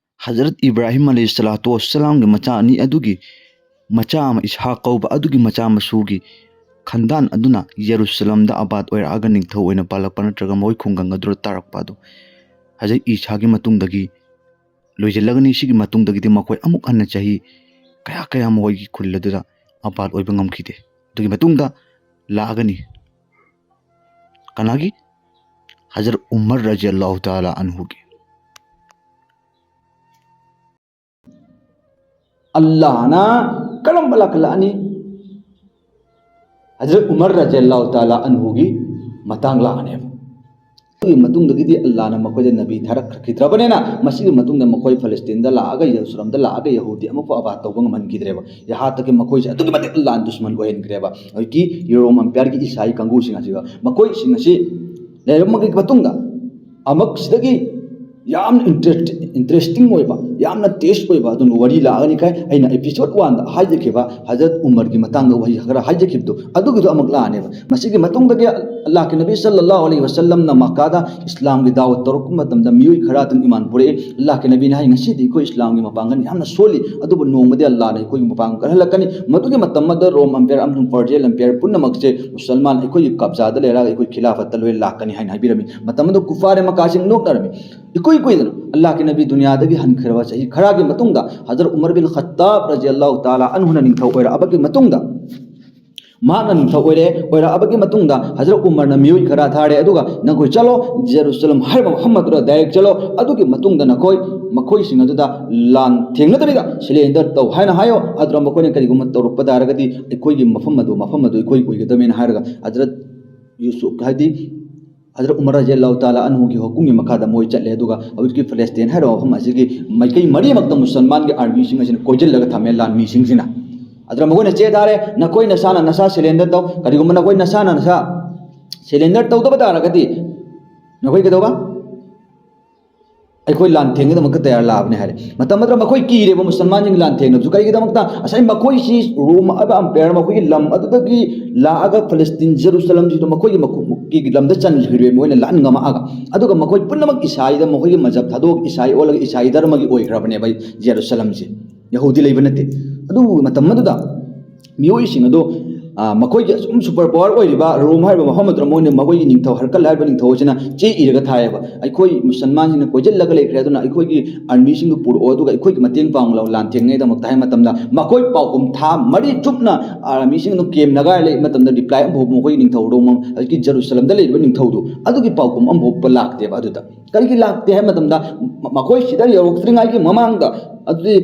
ꯍꯖꯔꯠ ꯏꯕ꯭ꯔꯥꯍꯤꯝ ꯑꯂꯩꯍꯤ ꯁꯂꯥꯇꯨ ꯋꯁꯁꯂꯥꯝꯒꯤ ꯃꯆꯥ ꯑꯅꯤ ꯑꯗꯨꯒꯤ ꯃꯆꯥ ꯑꯃ ꯏꯁꯍꯥꯛ ꯀꯧꯕ ꯑꯗꯨꯒꯤ ꯃꯆꯥ ꯃꯁꯨꯒꯤ ꯈꯟꯗꯥꯟ ꯑꯗꯨꯅ ꯌꯦꯔꯨꯁꯂꯝꯗ ꯑꯕꯥꯗ ꯑꯣꯏꯔꯛꯑꯒ ꯅꯤꯡꯊꯧ ꯑꯣꯏꯅ ꯄꯥꯜꯂꯛꯄ ꯅꯠꯇ꯭ꯔꯒ ꯃꯈꯣꯏ ꯈꯨꯡꯒꯪ ꯑꯗꯨꯗ ꯇꯥꯔꯛꯄ ꯑꯗꯨ ꯍꯧꯖꯤꯛ ꯏꯁꯥꯒꯤ ꯃꯇꯨꯡꯗꯒꯤ ꯂꯣꯏꯁꯤꯜꯂꯒꯅꯤ꯫ ꯁꯤꯒꯤ ꯃꯇꯨꯡꯗꯒꯤꯗꯤ ꯃꯈꯣꯏ ꯑꯃꯨꯛ ꯍꯟꯅ ꯆꯍꯤ ꯀꯌꯥ ꯀꯌꯥ ꯃꯈꯣꯏꯒꯤ ꯈꯨꯜ ꯑꯗꯨꯗ ꯑꯕꯥꯗ ꯑꯣꯏꯕ ꯉꯝꯈꯤꯗꯦ꯫ ꯑꯗꯨꯒꯤ ꯃꯇꯨꯡꯗ ꯂꯥꯛꯑꯒꯅꯤ ꯀꯅꯥꯒꯤ? ꯍꯖꯔꯠ ꯎꯃꯔ ꯔꯖꯤ ꯑꯜꯂꯥꯍꯨ ꯇꯥꯂꯥ ꯑꯟꯍꯨꯒꯤ꯫ ꯑꯜꯂꯥꯍꯅ ꯀꯔꯝꯕ ꯂꯥꯛꯍꯜꯂꯛꯑꯅꯤ? ꯍꯖꯔꯠ ꯎꯃꯔ ꯔꯖꯤ ꯑꯜꯂꯥꯍꯨ ꯇꯥꯂꯥ ꯑꯟꯍꯨꯒꯤ ꯃꯇꯥꯡ ꯂꯥꯛꯑꯅꯦꯕ꯫ ꯑꯗꯨꯒꯤ ꯃꯇꯨꯡꯗꯒꯤꯗꯤ ꯑꯜꯂꯥꯍꯅ ꯃꯈꯣꯏꯗ ꯅꯕꯤ ꯊꯥꯔꯛꯈꯤꯗ꯭ꯔꯕꯅꯤꯅ ꯃꯁꯤꯒꯤ ꯃꯇꯨꯡꯗ ꯃꯈꯣꯏ ꯐꯂꯁꯇꯤꯟꯗ ꯂꯥꯛꯑꯒ, ꯌꯦꯔꯨꯁꯂꯝꯗ ꯂꯥꯛꯑꯒ ꯌꯍꯨꯗꯤ ꯑꯃꯐꯥꯎ ꯑꯕꯥꯗ ꯇꯧꯕ ꯉꯝꯍꯟꯈꯤꯗ꯭ꯔꯦꯕ꯫ ꯌꯍꯥ ꯇꯛꯀꯤ ꯃꯈꯣꯏꯁꯦ ꯑꯗꯨꯛꯀꯤ ꯃꯇꯤꯛ ꯑꯜꯂꯥꯍꯅ ꯗꯨꯁꯃꯟ ꯑꯣꯏꯍꯟꯈ꯭ꯔꯦꯕ꯫ ꯍꯧꯖꯤꯛꯀꯤ ꯌꯨꯔꯣꯞ ꯑꯝꯄꯤꯌꯔꯒꯤ ꯏꯁꯥꯏ ꯀꯥꯡꯕꯨꯁꯤꯡ ꯑꯁꯤꯒ ꯃꯈꯣꯏꯁꯤꯡ ꯑꯁꯤ ꯂꯩꯔꯝꯕꯒꯤ ꯃꯇꯨꯡꯗ ꯑꯃꯨꯛ ꯁꯤꯗꯒꯤ ꯌꯥꯝꯅ ꯏꯟꯇꯔꯦꯁ-, ꯏꯟꯇꯔꯦꯁꯇꯤꯡ ꯑꯣꯏꯕ, ꯌꯥꯝꯅ ꯇꯦꯁ ꯑꯣꯏꯕ ꯑꯗꯨꯝ ꯋꯥꯔꯤ ꯂꯥꯛꯑꯅꯤ꯫ ꯈꯥꯏ ꯑꯩꯅ ꯑꯦꯄꯤꯁꯣꯗ ꯋꯥꯟꯗ ꯍꯥꯏꯖꯈꯤꯕ ꯍꯖꯔꯠ ꯎꯃꯔꯒꯤ ꯃꯇꯥꯡꯗ ꯋꯥꯍꯩ ꯈꯔ ꯍꯥꯏꯖꯈꯤꯕꯗꯣ, ꯑꯗꯨꯒꯤꯗꯣ ꯑꯃꯨꯛ ꯂꯥꯛꯑꯅꯦꯕ꯫ ꯃꯁꯤꯒꯤ ꯃꯇꯨꯡꯗꯒꯤ ꯑꯜꯂꯥꯍꯀꯤ ꯅꯕꯤ ꯁꯜꯂꯜꯂꯥꯍꯨ ꯑꯂꯩꯍꯤ ꯋꯁꯜꯂꯝꯅ ꯃꯛꯀꯥꯗ ꯏꯁꯂꯥꯝꯒꯤ ꯗꯥꯋꯠ ꯇꯧꯔꯛꯄ ꯃꯇꯝꯗ ꯃꯤꯑꯣꯏ ꯈꯔ ꯑꯗꯨꯝ ꯏꯃꯥꯟ ꯄꯨꯔꯛꯏ꯫ ꯑꯜꯂꯥꯍꯀꯤ ꯅꯕꯤꯅ ꯍꯥꯏ, "ꯉꯁꯤꯗꯤ ꯑꯩꯈꯣꯏ ꯏꯁꯂꯥꯝꯒꯤ ꯃꯄꯥꯡꯒꯜ ꯌꯥꯝꯅ ꯁꯣꯜꯂꯤ, ꯑꯗꯨꯕꯨ ꯅꯣꯡꯃꯗꯤ ꯑꯜꯂꯥꯍꯅ ꯑꯩꯈꯣꯏꯒꯤ ꯃꯄꯥꯡꯒꯜ ꯀꯜꯍꯜꯂꯛꯀꯅꯤ꯫ ꯃꯗꯨꯒꯤ ꯃꯇꯝ ꯑꯃꯗ ꯔꯣꯝ ꯑꯝꯄꯤꯌꯔ ꯑꯃꯁꯨꯡ ꯄꯔꯖꯤꯌꯥ ꯑꯝꯄꯤꯌꯔ ꯄꯨꯝꯅꯃꯛꯁꯦ ꯃꯨꯁꯜꯃꯥꯟ ꯑꯩꯈꯣꯏꯒꯤ ꯀꯕꯖꯥꯗ ꯂꯩꯔꯒ ꯑꯩꯈꯣꯏ ꯈꯤꯂꯥꯐꯠꯇ ꯂꯣꯏ ꯂꯥꯛꯀꯅꯤ" ꯍꯥꯏꯅ ꯍꯥꯏꯕꯤꯔꯝꯃꯤ꯫ ꯃꯇꯝ ꯑꯗꯨ ꯀꯨꯐꯥꯔ ꯃꯛꯀꯥꯁꯤꯡ ꯅꯣꯛꯅꯔꯝꯃꯤ꯫ ꯏꯀꯨꯏ ꯀꯨꯏꯗꯅ ꯑꯜꯂꯥꯍꯀꯤ ꯅꯕꯤ ꯗꯨꯅꯤꯌꯥꯗꯒꯤ ꯍꯟꯈ꯭ꯔꯕ ꯆꯍꯤ ꯈꯔꯒꯤ ꯃꯇꯨꯡꯗ ꯍꯖꯔꯠ ꯎꯃꯔ ꯕꯤꯟ ꯈꯠꯇꯥꯕ ꯔꯖꯤ ꯑꯜꯂꯥꯍꯨ ꯇꯥꯂꯥ ꯑꯟꯍꯨꯅ ꯅꯤꯡꯊꯧ ꯑꯣꯏꯔꯛꯑꯕꯒꯤ ꯃꯇꯨꯡꯗ, ꯃꯍꯥꯛꯅ ꯅꯤꯡꯊꯧ ꯑꯣꯏꯔꯦ, ꯑꯣꯏꯔꯛꯑꯕꯒꯤ ꯃꯇꯨꯡꯗ ꯍꯖꯔꯠ ꯎꯃꯔꯅ ꯃꯤꯑꯣꯏ ꯈꯔ ꯊꯥꯔꯦ, ꯑꯗꯨꯒ "ꯅꯈꯣꯏ ꯆꯠꯂꯣ, ꯖꯦꯔꯨꯁꯂꯝ ꯍꯥꯏꯔꯤꯕ ꯃꯐꯝ ꯑꯗꯨꯗ ꯗꯥꯏꯔꯦꯛ ꯆꯠꯂꯣ, ꯑꯗꯨꯒꯤ ꯃꯇꯨꯡꯗ ꯅꯈꯣꯏ ꯃꯈꯣꯏꯁꯤꯡ ꯑꯗꯨꯗ ꯂꯥꯟ ꯊꯦꯡꯅꯗꯕꯤꯗ ꯁꯤꯂꯦꯟꯗꯔ ꯇꯧ ꯍꯥꯏꯅ ꯍꯥꯏꯌꯣ, ꯑꯗꯨꯅ ꯃꯈꯣꯏꯅ ꯀꯔꯤꯒꯨꯝꯕ ꯇꯧꯔꯛꯄ ꯇꯥꯔꯒꯗꯤ ꯑꯩꯈꯣꯏꯒꯤ ꯃꯐꯝ ꯑꯗꯨ, ꯃꯐꯝ ꯑꯗꯨ ꯑꯩꯈꯣꯏ ꯑꯣꯏꯒꯗꯕꯅꯤꯅ" ꯍꯥꯏꯔꯒ ꯍꯖꯔꯠ ꯌꯨꯁꯨꯐ, ꯍꯥꯏꯗꯤ ꯍꯖꯔꯠ ꯎꯃꯔ ꯔꯖꯤ ꯑꯜꯂꯥꯍꯨ ꯇꯥꯂꯥ ꯑꯟꯍꯨꯒꯤ ꯍꯨꯀꯨꯝꯒꯤ ꯃꯈꯥꯗ ꯃꯣꯏ ꯆꯠꯂꯦ꯫ ꯑꯗꯨꯒ ꯍꯧꯖꯤꯛꯀꯤ ꯐꯂꯁꯇꯤꯟ ꯍꯥꯏꯔꯤꯕ ꯃꯐꯝ ꯑꯁꯤꯒꯤ ꯃꯥꯏꯀꯩ ꯃꯔꯤꯃꯛꯇ ꯃꯨꯁꯜꯃꯥꯟꯒꯤ ꯑꯥꯔꯃꯤꯁꯤꯡ ꯑꯁꯤꯅ ꯀꯣꯏꯁꯤꯜꯂꯒ ꯊꯝꯃꯦ, ꯂꯥꯟꯃꯤꯁꯤꯡꯁꯤꯅ꯫ ꯑꯗꯨꯅ ꯃꯈꯣꯏꯅ ꯆꯦ ꯊꯥꯔꯦ, "ꯅꯈꯣꯏ ꯅꯁꯥꯅ ꯅꯁꯥ ꯁꯤꯂꯦꯟꯗꯔ ꯇꯧ, ꯀꯔꯤꯒꯨꯝꯕ ꯅꯈꯣꯏ ꯅꯁꯥꯅ ꯅꯁꯥ ꯁꯤꯂꯦꯟꯗꯔ ꯇꯧꯗꯕ ꯇꯥꯔꯒꯗꯤ ꯅꯈꯣꯏ ꯀꯩꯗꯧꯕ? ꯑꯩꯈꯣꯏ ꯂꯥꯟ ꯊꯦꯡꯅꯗꯃꯛꯇ ꯇꯌꯥꯔ ꯂꯥꯛꯑꯕꯅꯤ" ꯍꯥꯏꯔꯦ꯫ ꯃꯇꯝ ꯑꯗꯨꯗ ꯃꯈꯣꯏ ꯀꯤꯔꯦꯕ, ꯃꯨꯁꯜꯃꯥꯟꯁꯤꯡ ꯂꯥꯟ ꯊꯦꯡꯅꯕꯁꯨ꯫ ꯀꯔꯤꯒꯤꯗꯃꯛꯇ? ꯉꯁꯥꯏ ꯃꯈꯣꯏꯁꯤ ꯔꯣꯝ ꯍꯥꯏꯕ ꯑꯝꯄꯥꯌꯔ ꯃꯈꯣꯏꯒꯤ ꯂꯝ ꯑꯗꯨꯗꯒꯤ ꯂꯥꯛꯑꯒ ꯐꯂꯁꯇꯤꯟ, ꯖꯦꯔꯨꯁꯂꯝꯁꯤꯗ ꯃꯈꯣꯏꯒꯤ ꯃꯈꯣꯏꯒꯤ ꯂꯝꯗ ꯆꯟꯈ꯭ꯔꯤꯕ ꯃꯣꯏꯅ ꯂꯥꯟ ꯉꯝꯃꯛꯑꯒ꯫ ꯑꯗꯨꯒ ꯃꯈꯣꯏ ꯄꯨꯝꯅꯃꯛ ꯏꯁꯥꯏꯗ, ꯃꯈꯣꯏꯒꯤ ꯃꯖꯍꯕ ꯊꯥꯗꯣꯛꯑꯒ ꯏꯁꯥꯏ ꯑꯣꯜꯂꯒ ꯏꯁꯥꯏ ꯙꯔꯃꯒꯤ ꯑꯣꯏꯈ꯭ꯔꯕꯅꯦꯕ ꯖꯦꯔꯨꯁꯂꯝꯁꯦ꯫ ꯌꯍꯨꯗꯤ ꯂꯩꯕ ꯅꯠꯇꯦ꯫ ꯑꯗꯨꯕꯨ ꯃꯇꯝ ꯑꯗꯨꯗ ꯃꯤꯑꯣꯏꯁꯤꯡ ꯑꯗꯣ ꯃꯈꯣꯏꯒꯤ ꯑꯁꯨꯝ ꯁꯨꯄꯔ ꯄꯋꯥꯔ ꯑꯣꯏꯔꯤꯕ ꯔꯣꯝ ꯍꯥꯏꯔꯤꯕ ꯃꯐꯝ ꯑꯗꯨꯗ ꯃꯣꯏꯅ ꯃꯈꯣꯏꯒꯤ ꯅꯤꯡꯊꯧ ꯍꯔꯀꯜ ꯍꯥꯏꯔꯤꯕ ꯅꯤꯡꯊꯧ ꯑꯁꯤꯅ ꯆꯦ ꯏꯔꯒ ꯊꯥꯏꯌꯦꯕ, "ꯑꯩꯈꯣꯏ ꯃꯨꯁꯜꯃꯥꯟꯁꯤꯡꯅ ꯀꯣꯏꯁꯤꯜꯂꯒ ꯂꯩꯈ꯭ꯔꯦ, ꯑꯗꯨꯅ ꯑꯩꯈꯣꯏꯒꯤ ꯑꯥꯔꯃꯤꯁꯤꯡꯗꯨ ꯄꯨꯔꯛꯑꯣ, ꯑꯗꯨꯒ ꯑꯩꯈꯣꯏꯒꯤ ꯃꯇꯦꯡ ꯄꯥꯡꯂꯛꯑꯣ ꯂꯥꯟꯊꯦꯡꯅꯉꯩꯗꯃꯛꯇ" ꯍꯥꯏꯕ ꯃꯇꯝꯗ, ꯃꯈꯣꯏ ꯄꯥꯎꯈꯨꯝ ꯊꯥ ꯃꯔꯤ ꯆꯨꯞꯅ ꯑꯥꯔꯃꯤꯁꯤꯡ ꯑꯗꯨꯝ ꯀꯦꯝ ꯅꯒꯥꯏꯔ ꯂꯩꯕ ꯃꯇꯝꯗ ꯔꯤꯄ꯭ꯂꯥꯏ ꯑꯃꯐꯥꯎ ꯃꯈꯣꯏꯒꯤ ꯅꯤꯡꯊꯧ ꯔꯣꯝ, ꯍꯧꯖꯤꯛꯀꯤ ꯖꯦꯔꯨꯁꯂꯝꯗ ꯂꯩꯔꯤꯕ ꯅꯤꯡꯊꯧꯗꯨ ꯑꯗꯨꯒꯤ ꯄꯥꯎꯈꯨꯝ ꯑꯃꯐꯥꯎꯕ ꯂꯥꯛꯇꯦꯕ꯫ ꯑꯗꯨꯗ ꯀꯔꯤꯒꯤ ꯂꯥꯛꯇꯦ ꯍꯥꯏꯕ ꯃꯇꯝꯗ, ꯃ-, ꯃꯈꯣꯏ ꯁꯤꯗ ꯌꯧꯔꯛꯇ꯭ꯔꯤꯉꯩꯒꯤ ꯃꯃꯥꯡꯗ, ꯑꯗꯨꯗꯤ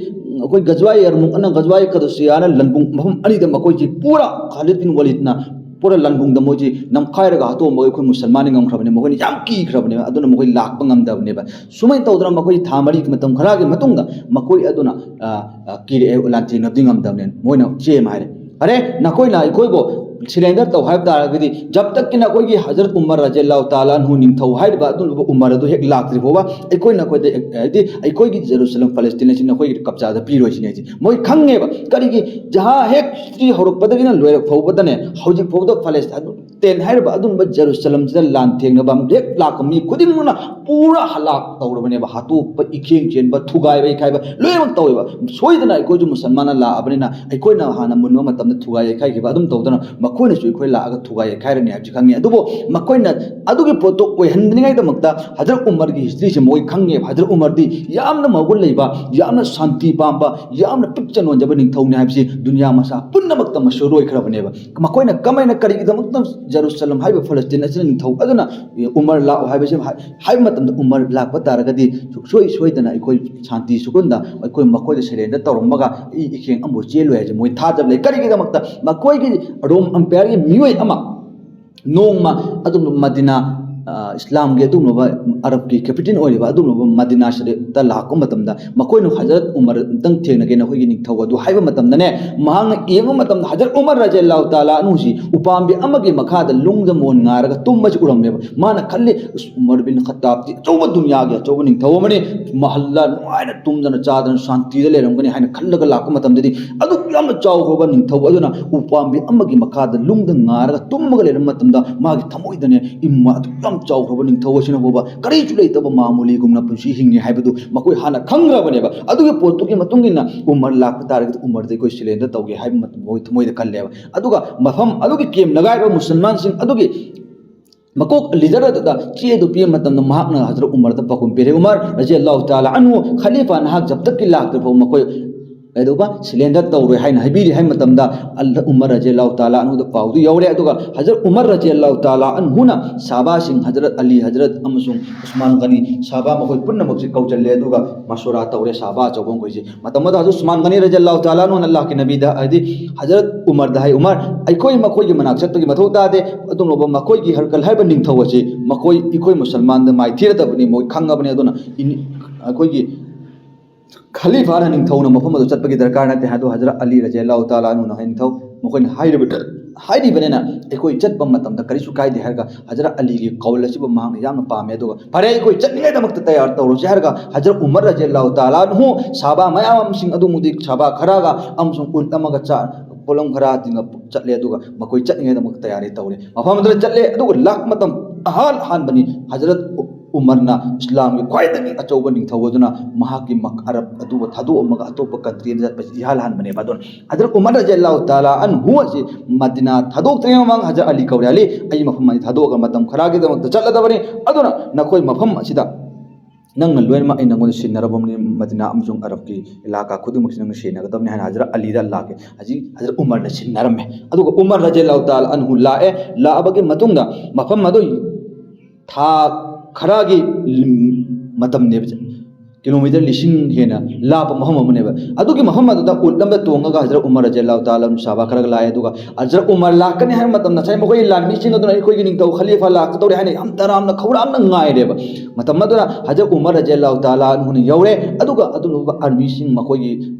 ꯑꯩꯈꯣꯏ ꯒꯖꯋꯥ ꯌꯔꯃꯨꯛ ꯑꯅ ꯒꯖꯋꯥ ꯀꯗꯨꯁꯤꯌꯥꯅ ꯂꯟꯕꯨꯡ ꯃꯐꯝ ꯑꯅꯤꯗ ꯃꯈꯣꯏꯁꯤ ꯄꯨꯔꯥ ꯈꯥꯂꯤꯗ ꯕꯤꯟ ꯋꯥꯂꯤꯗꯅ ꯄꯨꯔꯥ ꯂꯟꯕꯨꯡꯗ ꯃꯣꯏꯁꯤ ꯅꯝꯈꯥꯏꯔꯒ ꯍꯥꯠꯇꯣꯛꯑꯝꯕꯒꯤ ꯑꯩꯈꯣꯏ ꯃꯨꯁꯜꯃꯥꯟꯅ ꯉꯝꯈ꯭ꯔꯕꯅꯤ꯫ ꯃꯈꯣꯏꯅ ꯌꯥꯝ ꯀꯤꯈ꯭ꯔꯕꯅꯦꯕ, ꯑꯗꯨꯅ ꯃꯈꯣꯏ ꯂꯥꯛꯄ ꯉꯝꯗꯕꯅꯦꯕ꯫ ꯁꯨꯃꯥꯏꯅ ꯇꯧꯗꯅ ꯃꯈꯣꯏ ꯊꯥ ꯃꯔꯤꯒꯤ ꯃꯇꯝ ꯈꯔꯒꯤ ꯃꯇꯨꯡꯗ ꯃꯈꯣꯏ ꯑꯗꯨꯅ, ꯑ, ꯑ, ꯀꯤꯔꯛꯑꯦ, ꯂꯥꯟꯊꯦꯡꯅꯕꯗꯤ ꯉꯝꯗꯕꯅꯦ꯫ ꯃꯣꯏꯅ ꯆꯦ ꯑꯃ ꯍꯥꯏꯔꯦ, "ꯑꯔꯦ, ꯅꯈꯣꯏꯅ ꯑꯩꯈꯣꯏꯕꯨ ꯁꯔꯦꯟꯗꯔ ꯇꯧ ꯍꯥꯏꯕ ꯇꯥꯔꯒꯗꯤ, ꯖꯕ ꯇꯛꯀꯤꯅ ꯑꯩꯈꯣꯏꯒꯤ ꯍꯖꯔꯠ ꯎꯃꯔ ꯔꯖꯤꯌꯜꯂꯥꯍꯨ ꯇꯥꯂꯥ ꯑꯟꯍꯨ ꯅꯤꯡꯊꯧ ꯍꯥꯏꯔꯤꯕ ꯑꯗꯨꯒꯨꯝꯂꯕ ꯎꯃꯔ ꯑꯗꯨ ꯍꯦꯛ ꯂꯥꯛꯇ꯭ꯔꯤ ꯐꯥꯎꯕ ꯑꯩꯈꯣꯏꯅ ꯑꯩꯈꯣꯏꯗ, ꯍꯥꯏꯗꯤ ꯑꯩꯈꯣꯏꯒꯤ ꯖꯦꯔꯨꯁꯂꯝ ꯐꯂꯁꯇꯤꯟ ꯑꯁꯤ ꯅꯈꯣꯏꯒꯤ ꯀꯕꯖꯥꯗ ꯄꯤꯔꯣꯏ" ꯁꯤꯅꯦ ꯍꯥꯏꯁꯦ꯫ ꯃꯣꯏ ꯈꯪꯉꯦꯕ, ꯀꯔꯤꯒꯤ, ꯖꯍꯥ ꯍꯦꯛ ꯍꯤꯁꯇ꯭ꯔꯤ ꯍꯧꯔꯛꯄꯗꯒꯤꯅ ꯂꯣꯏꯔꯛ ꯐꯥꯎꯕꯗꯅꯦ, ꯍꯧꯖꯤꯛ ꯐꯥꯎꯕꯗ ꯐꯂꯁꯇꯤꯟ ꯍꯥꯏꯔꯤꯕ ꯑꯗꯨꯒꯨꯝꯕ ꯖꯦꯔꯨꯁꯂꯝꯁꯤꯗ ꯂꯥꯟꯊꯦꯡꯅꯕ ꯍꯦꯛ ꯂꯥꯛꯄ ꯃꯤ ꯈꯨꯗꯤꯡꯃꯛꯅ ꯄꯨꯔꯥ ꯍꯂꯥꯛ ꯇꯧꯔꯕꯅꯦꯕ, ꯍꯥꯠꯇꯣꯛꯄ, ꯏꯈꯦꯡ ꯆꯦꯟꯕ, ꯊꯨꯒꯥꯏꯕ, ꯏꯈꯥꯏꯕ ꯂꯣꯏꯅꯃꯛ ꯇꯧꯋꯦꯕ꯫ ꯁꯣꯏꯗꯅ ꯑꯩꯈꯣꯏꯁꯨ ꯃꯨꯁꯜꯃꯥꯟꯅ ꯂꯥꯛꯑꯕꯅꯤꯅ ꯑꯩꯈꯣꯏꯅ ꯍꯥꯟꯅ ꯃꯨꯟꯕ ꯃꯇꯝꯗ ꯊꯨꯒꯥꯏ ꯌꯩꯈꯥꯏꯈꯤꯕ ꯑꯗꯨꯝ ꯇꯧꯗꯅ ꯃꯈꯣꯏꯅꯁꯨ ꯑꯩꯈꯣꯏ ꯂꯥꯛꯑꯒ ꯊꯨꯒꯥꯏ ꯌꯩꯈꯥꯏꯔꯅꯤ ꯍꯥꯏꯕꯁꯤ ꯈꯪꯉꯤ꯫ ꯑꯗꯨꯕꯨ ꯃꯈꯣꯏꯅ ꯑꯗꯨꯒꯤ ꯄꯣꯠꯇꯣ ꯑꯣꯏꯍꯟꯗ꯭ꯔꯤꯉꯩꯗꯃꯛꯇ ꯍꯖꯔꯠ ꯎꯃꯔꯒꯤ ꯍꯤꯁꯇ꯭ꯔꯤꯁꯦ ꯃꯈꯣꯏ ꯈꯪꯉꯦꯕ꯫ ꯍꯖꯔꯠ ꯎꯃꯔꯗꯤ ꯌꯥꯝꯅ ꯃꯒꯨꯟ ꯂꯩꯕ, ꯌꯥꯝꯅ ꯁꯥꯟꯇꯤ ꯄꯥꯝꯕ, ꯌꯥꯝꯅ ꯄꯤꯛꯆ ꯅꯣꯟꯖꯕ ꯅꯤꯡꯊꯧꯅꯤ ꯍꯥꯏꯕꯁꯤ ꯗꯨꯅꯤꯌꯥ ꯃꯁꯥ ꯄꯨꯝꯅꯃꯛꯇ ꯃꯁꯍꯨꯔ ꯑꯣꯏꯈ꯭ꯔꯕꯅꯦꯕ꯫ ꯃꯈꯣꯏꯅ ꯀꯃꯥꯏꯅ, ꯀꯔꯤꯒꯤꯗꯃꯛꯇ ꯖꯦꯔꯨꯁꯂꯝ ꯍꯥꯏꯕ ꯐꯂꯁꯇꯤꯟ ꯑꯁꯤꯅ ꯅꯤꯡꯊꯧ ꯑꯗꯨꯅ ꯎꯃꯔ ꯂꯥꯛꯑꯣ ꯍꯥꯏꯕꯁꯤ ꯍꯥꯏ-, ꯍꯥꯏꯕ ꯃꯇꯝꯗ ꯎꯃꯔ ꯂꯥꯛꯄ ꯇꯥꯔꯒꯗꯤ ꯁꯨꯡꯁꯣꯏ ꯁꯣꯏꯗꯅ ꯑꯩꯈꯣꯏ ꯁꯥꯟꯇꯤ ꯁꯨꯒꯨꯟꯗ ꯑꯩꯈꯣꯏ ꯃꯈꯣꯏꯗ ꯁꯔꯦꯟꯗꯔ ꯇꯧꯔꯝꯃꯒ ꯑꯩ ꯏꯈꯦꯡ ꯑꯃꯕꯨ ꯆꯦꯜꯂꯣꯏ ꯍꯥꯏꯁꯦ ꯃꯣꯏ ꯊꯥꯖꯕ ꯂꯩ꯫ ꯀꯔꯤꯒꯤꯗꯃꯛꯇ? ꯃꯈꯣꯏꯒꯤ ꯔꯣꯝ ꯑꯝꯄꯤꯌꯔꯒꯤ ꯃꯤꯑꯣꯏ ꯑꯃ ꯅꯣꯡꯃ ꯑꯗꯨꯝꯕ ꯃꯗꯤꯅꯥ, ꯑ, ꯏꯁꯂꯥꯝꯒꯤ ꯑꯗꯨꯒꯨꯝꯂꯕ ꯑꯔꯕꯀꯤ ꯀꯦꯄꯤꯇꯦꯜ ꯑꯣꯏꯔꯤꯕ ꯑꯗꯨꯒꯨꯝꯂꯕ ꯃꯗꯤꯅꯥ ꯁꯔꯤꯐꯇ ꯂꯥꯛꯄ ꯃꯇꯝꯗ ꯃꯈꯣꯏꯅ ꯍꯖꯔꯠ ꯎꯃꯔ ꯑꯝꯇꯪ ꯊꯦꯡꯅꯒꯦ ꯅꯈꯣꯏꯒꯤ ꯅꯤꯡꯊꯧ ꯑꯗꯨ ꯍꯥꯏꯕ ꯃꯇꯝꯗꯅꯦ, ꯃꯍꯥꯛꯅ ꯌꯦꯡꯕ ꯃꯇꯝꯗ ꯍꯖꯔꯠ ꯎꯃꯔ ꯔꯖꯤꯌꯜꯂꯥꯍꯨ ꯇꯥꯂꯥ ꯑꯟꯍꯨꯁꯤ ꯎꯄꯥꯝꯕꯤ ꯑꯃꯒꯤ ꯃꯈꯥꯗ ꯂꯨꯡꯗ ꯃꯣꯟ ꯉꯥꯔꯒ ꯇꯨꯝꯕꯁꯤ ꯎꯔꯝꯃꯦꯕ꯫ ꯃꯥꯅ ꯈꯜꯂꯤ, "ꯑꯁ, ꯎꯃꯔ ꯕꯤꯟ ꯈꯠꯇꯥꯕꯗꯤ ꯑꯆꯧꯕ ꯗꯨꯅꯤꯌꯥꯒꯤ ꯑꯆꯧꯕ ꯅꯤꯡꯊꯧ ꯑꯃꯅꯤ, ꯃꯍꯜꯂ ꯅꯨꯡꯉꯥꯏꯅ ꯇꯨꯝꯗꯅ ꯆꯥꯗꯅ ꯁꯥꯟꯇꯤꯗ ꯂꯩꯔꯝꯒꯅꯤ" ꯍꯥꯏꯅ ꯈꯜꯂꯒ ꯂꯥꯛꯄ ꯃꯇꯝꯗꯗꯤ ꯑꯗꯨꯛ ꯌꯥꯝꯅ ꯆꯥꯎꯈ꯭ꯔꯕ ꯅꯤꯡꯊꯧ ꯑꯗꯨꯅ ꯎꯄꯥꯝꯕꯤ ꯑꯃꯒꯤ ꯃꯈꯥꯗ ꯂꯨꯡꯗ ꯉꯥꯔꯒ ꯇꯨꯝꯃꯒ ꯂꯩꯔꯝꯕ ꯃꯇꯝꯗ ꯃꯥꯒꯤ ꯊꯃꯣꯏꯗꯅꯦ ꯏꯃꯥ ꯑꯗꯨꯛ ꯌꯥꯝ ꯆꯥꯎ ꯇꯧꯈ꯭ꯔꯕ ꯅꯤꯡꯊꯧ ꯑꯁꯤꯅ ꯐꯥꯎꯕ ꯀꯔꯤꯁꯨ ꯂꯩꯇꯕ ꯃꯥꯃꯨꯂꯤꯒꯨꯝꯅ ꯄꯨꯟꯁꯤ ꯍꯤꯡꯉꯤ ꯍꯥꯏꯕꯗꯨ ꯃꯈꯣꯏ ꯍꯥꯟꯅ ꯈꯪꯈ꯭ꯔꯕꯅꯦꯕ꯫ ꯑꯗꯨꯒꯤ ꯄꯣꯠꯇꯨꯒꯤ ꯃꯇꯨꯡ ꯏꯟꯅ ꯎꯃꯔ ꯂꯥꯛꯄ ꯇꯥꯔꯒꯗꯤ ꯎꯃꯔꯗ ꯑꯩꯈꯣꯏ ꯁꯤꯂꯦꯟꯗꯔ ꯇꯧꯒꯦ ꯍꯥꯏꯕ ꯃꯇꯝ ꯃꯈꯣꯏ ꯊꯃꯣꯏꯗ ꯈꯜꯂꯦꯕ꯫ ꯑꯗꯨꯒ ꯃꯐꯝ ꯑꯗꯨꯒꯤ ꯀꯦꯝ ꯅꯒꯥꯏꯕ ꯃꯨꯁꯜꯃꯥꯟꯁꯤꯡ ꯑꯗꯨꯒꯤ ꯃꯀꯣꯛ ꯂꯤꯗꯔ ꯑꯗꯨꯗ ꯆꯦ ꯑꯗꯨ ꯄꯤꯕ ꯃꯇꯝꯗ ꯃꯍꯥꯛꯅ ꯍꯖꯔꯠ ꯎꯃꯔꯗ ꯄꯥꯎꯈꯨꯝ ꯄꯤꯔꯦ, "ꯎꯃꯔ ꯔꯖꯤ ꯑꯜꯂꯥꯍꯨ ꯇꯥꯂꯥ ꯑꯟꯍꯨ, ꯈꯂꯤꯐꯥ ꯅꯍꯥꯛ ꯖꯕ ꯇꯛꯀꯤ ꯂꯥꯛꯇ꯭ꯔꯤꯐꯥꯎ ꯃꯈꯣꯏ ꯀꯩꯗꯧꯕ ꯁꯤꯂꯦꯟꯗꯔ ꯇꯧꯔꯣꯏ" ꯍꯥꯏꯅ ꯍꯥꯏꯕꯤꯔꯤ ꯍꯥꯏ ꯃꯇꯝꯗ, ꯑꯜ-, ꯎꯃꯔ ꯔꯖꯤ ꯑꯜꯂꯥꯍꯨ ꯇꯥꯂꯥ ꯑꯟꯍꯨꯗ ꯄꯥꯎꯗꯨ ꯌꯧꯔꯦ꯫ ꯑꯗꯨꯒ ꯍꯖꯔꯠ ꯎꯃꯔ ꯔꯖꯤ ꯑꯜꯂꯥꯍꯨ ꯇꯥꯂꯥ ꯑꯟꯍꯨꯅ ꯁꯍꯥꯕꯥꯁꯤꯡ ꯍꯖꯔꯠ ꯑꯂꯤ, ꯍꯖꯔꯠ ꯑꯃꯁꯨꯡ ꯎꯁꯃꯥꯟ ꯒꯅꯤ, ꯁꯍꯥꯕꯥ ꯃꯈꯣꯏ ꯄꯨꯝꯅꯃꯛꯁꯤ ꯀꯧꯁꯤꯜꯂꯦ꯫ ꯑꯗꯨꯒ ꯃꯁꯨꯔꯥ ꯇꯧꯔꯦ ꯁꯍꯥꯕꯥ ꯑꯆꯧꯕ ꯃꯈꯣꯏꯁꯤ꯫ ꯃꯇꯝ ꯑꯗꯨꯗ ꯍꯖꯔꯠ ꯎꯁꯃꯥꯟ ꯒꯅꯤ ꯔꯖꯤ ꯑꯜꯂꯥꯍꯨ ꯇꯥꯂꯥ ꯑꯟꯍꯨꯅ ꯑꯜꯂꯥꯍꯀꯤ ꯅꯕꯤꯗ, ꯍꯥꯏꯗꯤ ꯍꯖꯔꯠ ꯎꯃꯔꯗ ꯍꯥꯏ, "ꯎꯃꯔ, ꯑꯩꯈꯣꯏ ꯃꯈꯣꯏꯒꯤ ꯃꯅꯥꯛ ꯆꯠꯄꯒꯤ ꯃꯊꯧ ꯇꯥꯗꯦ, ꯑꯗꯨꯒꯨꯝꯂꯕ ꯃꯈꯣꯏꯒꯤ ꯍꯔꯀꯜ ꯍꯥꯏꯕ ꯅꯤꯡꯊꯧ ꯑꯁꯤ ꯃꯈꯣꯏ, ꯑꯩꯈꯣꯏ ꯃꯨꯁꯜꯃꯥꯟꯗ ꯃꯥꯏꯊꯤꯔꯗꯕꯅꯤ, ꯃꯈꯣꯏ ꯈꯪꯉꯕꯅꯤ꯫ ꯑꯗꯨꯅ ꯏꯅꯤ-, ꯑꯩꯈꯣꯏꯒꯤ ꯈꯂꯤꯐꯥꯅ ꯅꯤꯡꯊꯧꯅ ꯃꯐꯝ ꯑꯗꯨ ꯆꯠꯄꯒꯤ ꯗꯔꯀꯥꯔ ꯅꯠꯇꯦ" ꯍꯥꯏꯗꯣ ꯍꯖꯔꯠ ꯑꯂꯤ ꯔꯖꯤ ꯑꯜꯂꯥꯍꯨ ꯇꯥꯂꯥ ꯑꯟꯍꯨꯅ ꯍꯥꯏ, "ꯅꯤꯡꯊꯧ ꯃꯈꯣꯏꯅ ꯍꯥꯏꯔꯤꯕ, ꯍꯥꯏꯔꯤꯕꯅꯤꯅ ꯑꯩꯈꯣꯏ ꯆꯠꯄ ꯃꯇꯝꯗ ꯀꯔꯤꯁꯨ ꯀꯥꯏꯗꯦ" ꯍꯥꯏꯔꯒ ꯍꯖꯔꯠ ꯑꯂꯤꯒꯤ ꯀꯧꯜ ꯑꯁꯤꯕꯨ ꯃꯍꯥꯛꯅ ꯌꯥꯝꯅ ꯄꯥꯝꯃꯦ꯫ ꯑꯗꯨꯒ "ꯐꯔꯦ, ꯑꯩꯈꯣꯏ ꯆꯠꯅꯤꯡꯉꯥꯏꯗꯃꯛꯇ ꯇꯌꯥꯔ ꯇꯧꯔꯁꯤ" ꯍꯥꯏꯔꯒ ꯍꯖꯔꯠ ꯎꯃꯔ ꯔꯖꯤ ꯑꯜꯂꯥꯍꯨ ꯇꯥꯂꯥ ꯑꯟꯍꯨ, ꯁꯍꯥꯕꯥ ꯃꯌꯥꯝꯁꯤꯡ ꯑꯗꯨꯃꯗꯤ ꯁꯍꯥꯕꯥ ꯈꯔꯒ ꯑꯃꯁꯨꯡ ꯎꯠ ꯑꯃꯒ ꯆꯥ-, ꯄꯣꯠꯂꯝ ꯈꯔ ꯇꯤꯡꯉ ꯆꯠꯂꯦ꯫ ꯑꯗꯨꯒ ꯃꯈꯣꯏ ꯆꯠꯅꯤꯡꯉꯥꯏꯗꯃꯛ ꯇꯌꯥꯔꯤ ꯇꯧꯔꯦ꯫ ꯃꯐꯝ ꯑꯗꯨꯗ ꯆꯠꯂꯦ꯫ ꯑꯗꯨꯒ ꯂꯥꯛꯄ ꯃꯇꯝ ꯑꯍꯥꯟ ꯑꯍꯥꯟꯕꯅꯤ ꯍꯖꯔꯠ ꯎ-, ꯎꯃꯔꯅ ꯏꯁꯂꯥꯝꯒꯤ ꯈ꯭ꯋꯥꯏꯗꯒꯤ ꯑꯆꯧꯕ ꯅꯤꯡꯊꯧ ꯑꯗꯨꯅ ꯃꯍꯥꯛꯀꯤ ꯃꯛ-, ꯑꯔꯕ ꯑꯗꯨꯕꯨ ꯊꯥꯗꯣꯛꯑꯝꯃꯒ ꯑꯇꯣꯞꯄ ꯀꯟꯇ꯭ꯔꯤ ꯑꯃꯗ ꯆꯠꯄꯁꯤ ꯏꯍꯥꯟ ꯍꯥꯟꯕꯅꯦꯕ꯫ ꯑꯗꯨꯅ ꯍꯖꯔꯠ ꯎꯃꯔ ꯔꯖꯤ ꯑꯜꯂꯥꯍꯨ ꯇꯥꯂꯥ ꯑꯟꯍꯨ ꯑꯁꯤ ꯃꯗꯤꯅꯥ ꯊꯥꯗꯣꯛꯇ꯭ꯔꯤꯉꯩ ꯃꯃꯥꯡ ꯍꯖꯔꯠ ꯑꯂꯤ ꯀꯧꯔꯦ, "ꯑꯂꯤ, ꯑꯩ ꯃꯐꯝ ꯑꯅꯤ ꯊꯥꯗꯣꯛꯑꯒ ꯃꯇꯝ ꯈꯔꯒꯤꯗꯃꯛꯇ ꯆꯠꯂꯗꯕꯅꯤ꯫ ꯑꯗꯨꯅ ꯅꯈꯣꯏ ꯃꯐꯝ ꯑꯁꯤꯗ ꯅꯪꯅ ꯂꯣꯏꯅꯃꯛ ꯑꯩ ꯅꯪꯉꯣꯟꯗ ꯁꯤꯟꯅꯔꯕꯅꯤ, ꯃꯗꯤꯅꯥ ꯑꯃꯁꯨꯡ ꯑꯔꯕꯀꯤ ꯏꯂꯥꯀꯥ ꯈꯨꯗꯤꯡꯃꯛꯁꯤ ꯅꯪꯅ ꯁꯦꯟꯅꯒꯗꯕꯅꯤ" ꯍꯥꯏꯅ ꯍꯖꯔꯠ ꯑꯂꯤꯗ ꯂꯥꯛꯀꯦ꯫ ꯍꯧꯖꯤꯛ ꯍꯖꯔꯠ ꯎꯃꯔꯅ ꯁꯤꯟꯅꯔꯝꯃꯦ꯫ ꯑꯗꯨꯒ ꯎꯃꯔ ꯔꯖꯤ ꯑꯜꯂꯥꯍꯨ ꯇꯥꯂꯥ ꯑꯟꯍꯨ ꯂꯥꯛꯑꯦ꯫ ꯂꯥꯛꯑꯕꯒꯤ ꯃꯇꯨꯡꯗ ꯃꯐꯝ ꯑꯗꯨ ꯊꯥ ꯈꯔꯒꯤ ꯂꯤꯝ-, ꯃꯇꯝꯅꯦꯕ, ꯀꯤꯂꯣꯃꯤꯇꯔ ꯂꯤꯁꯤꯡ ꯍꯦꯟꯅ ꯂꯥꯞꯄ ꯃꯐꯝ ꯑꯃꯅꯦꯕ꯫ ꯑꯗꯨꯒꯤ ꯃꯐꯝ ꯑꯗꯨꯗ ꯎꯠ ꯑꯃꯗ ꯇꯣꯡꯉꯒ ꯍꯖꯔꯠ ꯎꯃꯔ ꯔꯖꯤ ꯑꯜꯂꯥꯍꯨ ꯇꯥꯂꯥ ꯑꯟꯍꯨ ꯁꯍꯥꯕꯥ ꯈꯔꯒ ꯂꯥꯛꯑꯦ꯫ ꯑꯗꯨꯒ ꯍꯖꯔꯠ ꯎꯃꯔ ꯂꯥꯛꯀꯅꯤ ꯍꯥꯏꯕ ꯃꯇꯝꯗ ꯉꯁꯥꯏ ꯃꯈꯣꯏꯒꯤ ꯂꯥꯟꯃꯤꯁꯤꯡ ꯑꯗꯨꯅ ꯑꯩꯈꯣꯏꯒꯤ ꯅꯤꯡꯊꯧ ꯈꯂꯤꯐꯥ ꯂꯥꯛꯀꯗꯧꯔꯦ ꯍꯥꯏꯅ ꯌꯥꯝ ꯇꯔꯥꯝꯅ ꯈꯧꯔꯥꯡꯅ ꯉꯥꯏꯔꯦꯕ꯫ ꯃꯇꯝ ꯑꯗꯨꯗ ꯍꯖꯔꯠ ꯎꯃꯔ ꯔꯖꯤ ꯑꯜꯂꯥꯍꯨ ꯇꯥꯂꯥ ꯑꯟꯍꯨꯅ ꯌꯧꯔꯦ꯫ ꯑꯗꯨꯒ ꯑꯗꯨꯒꯨꯝꯂꯕ ꯑꯥꯔꯃꯤꯁꯤꯡ ꯃꯈꯣꯏꯒꯤ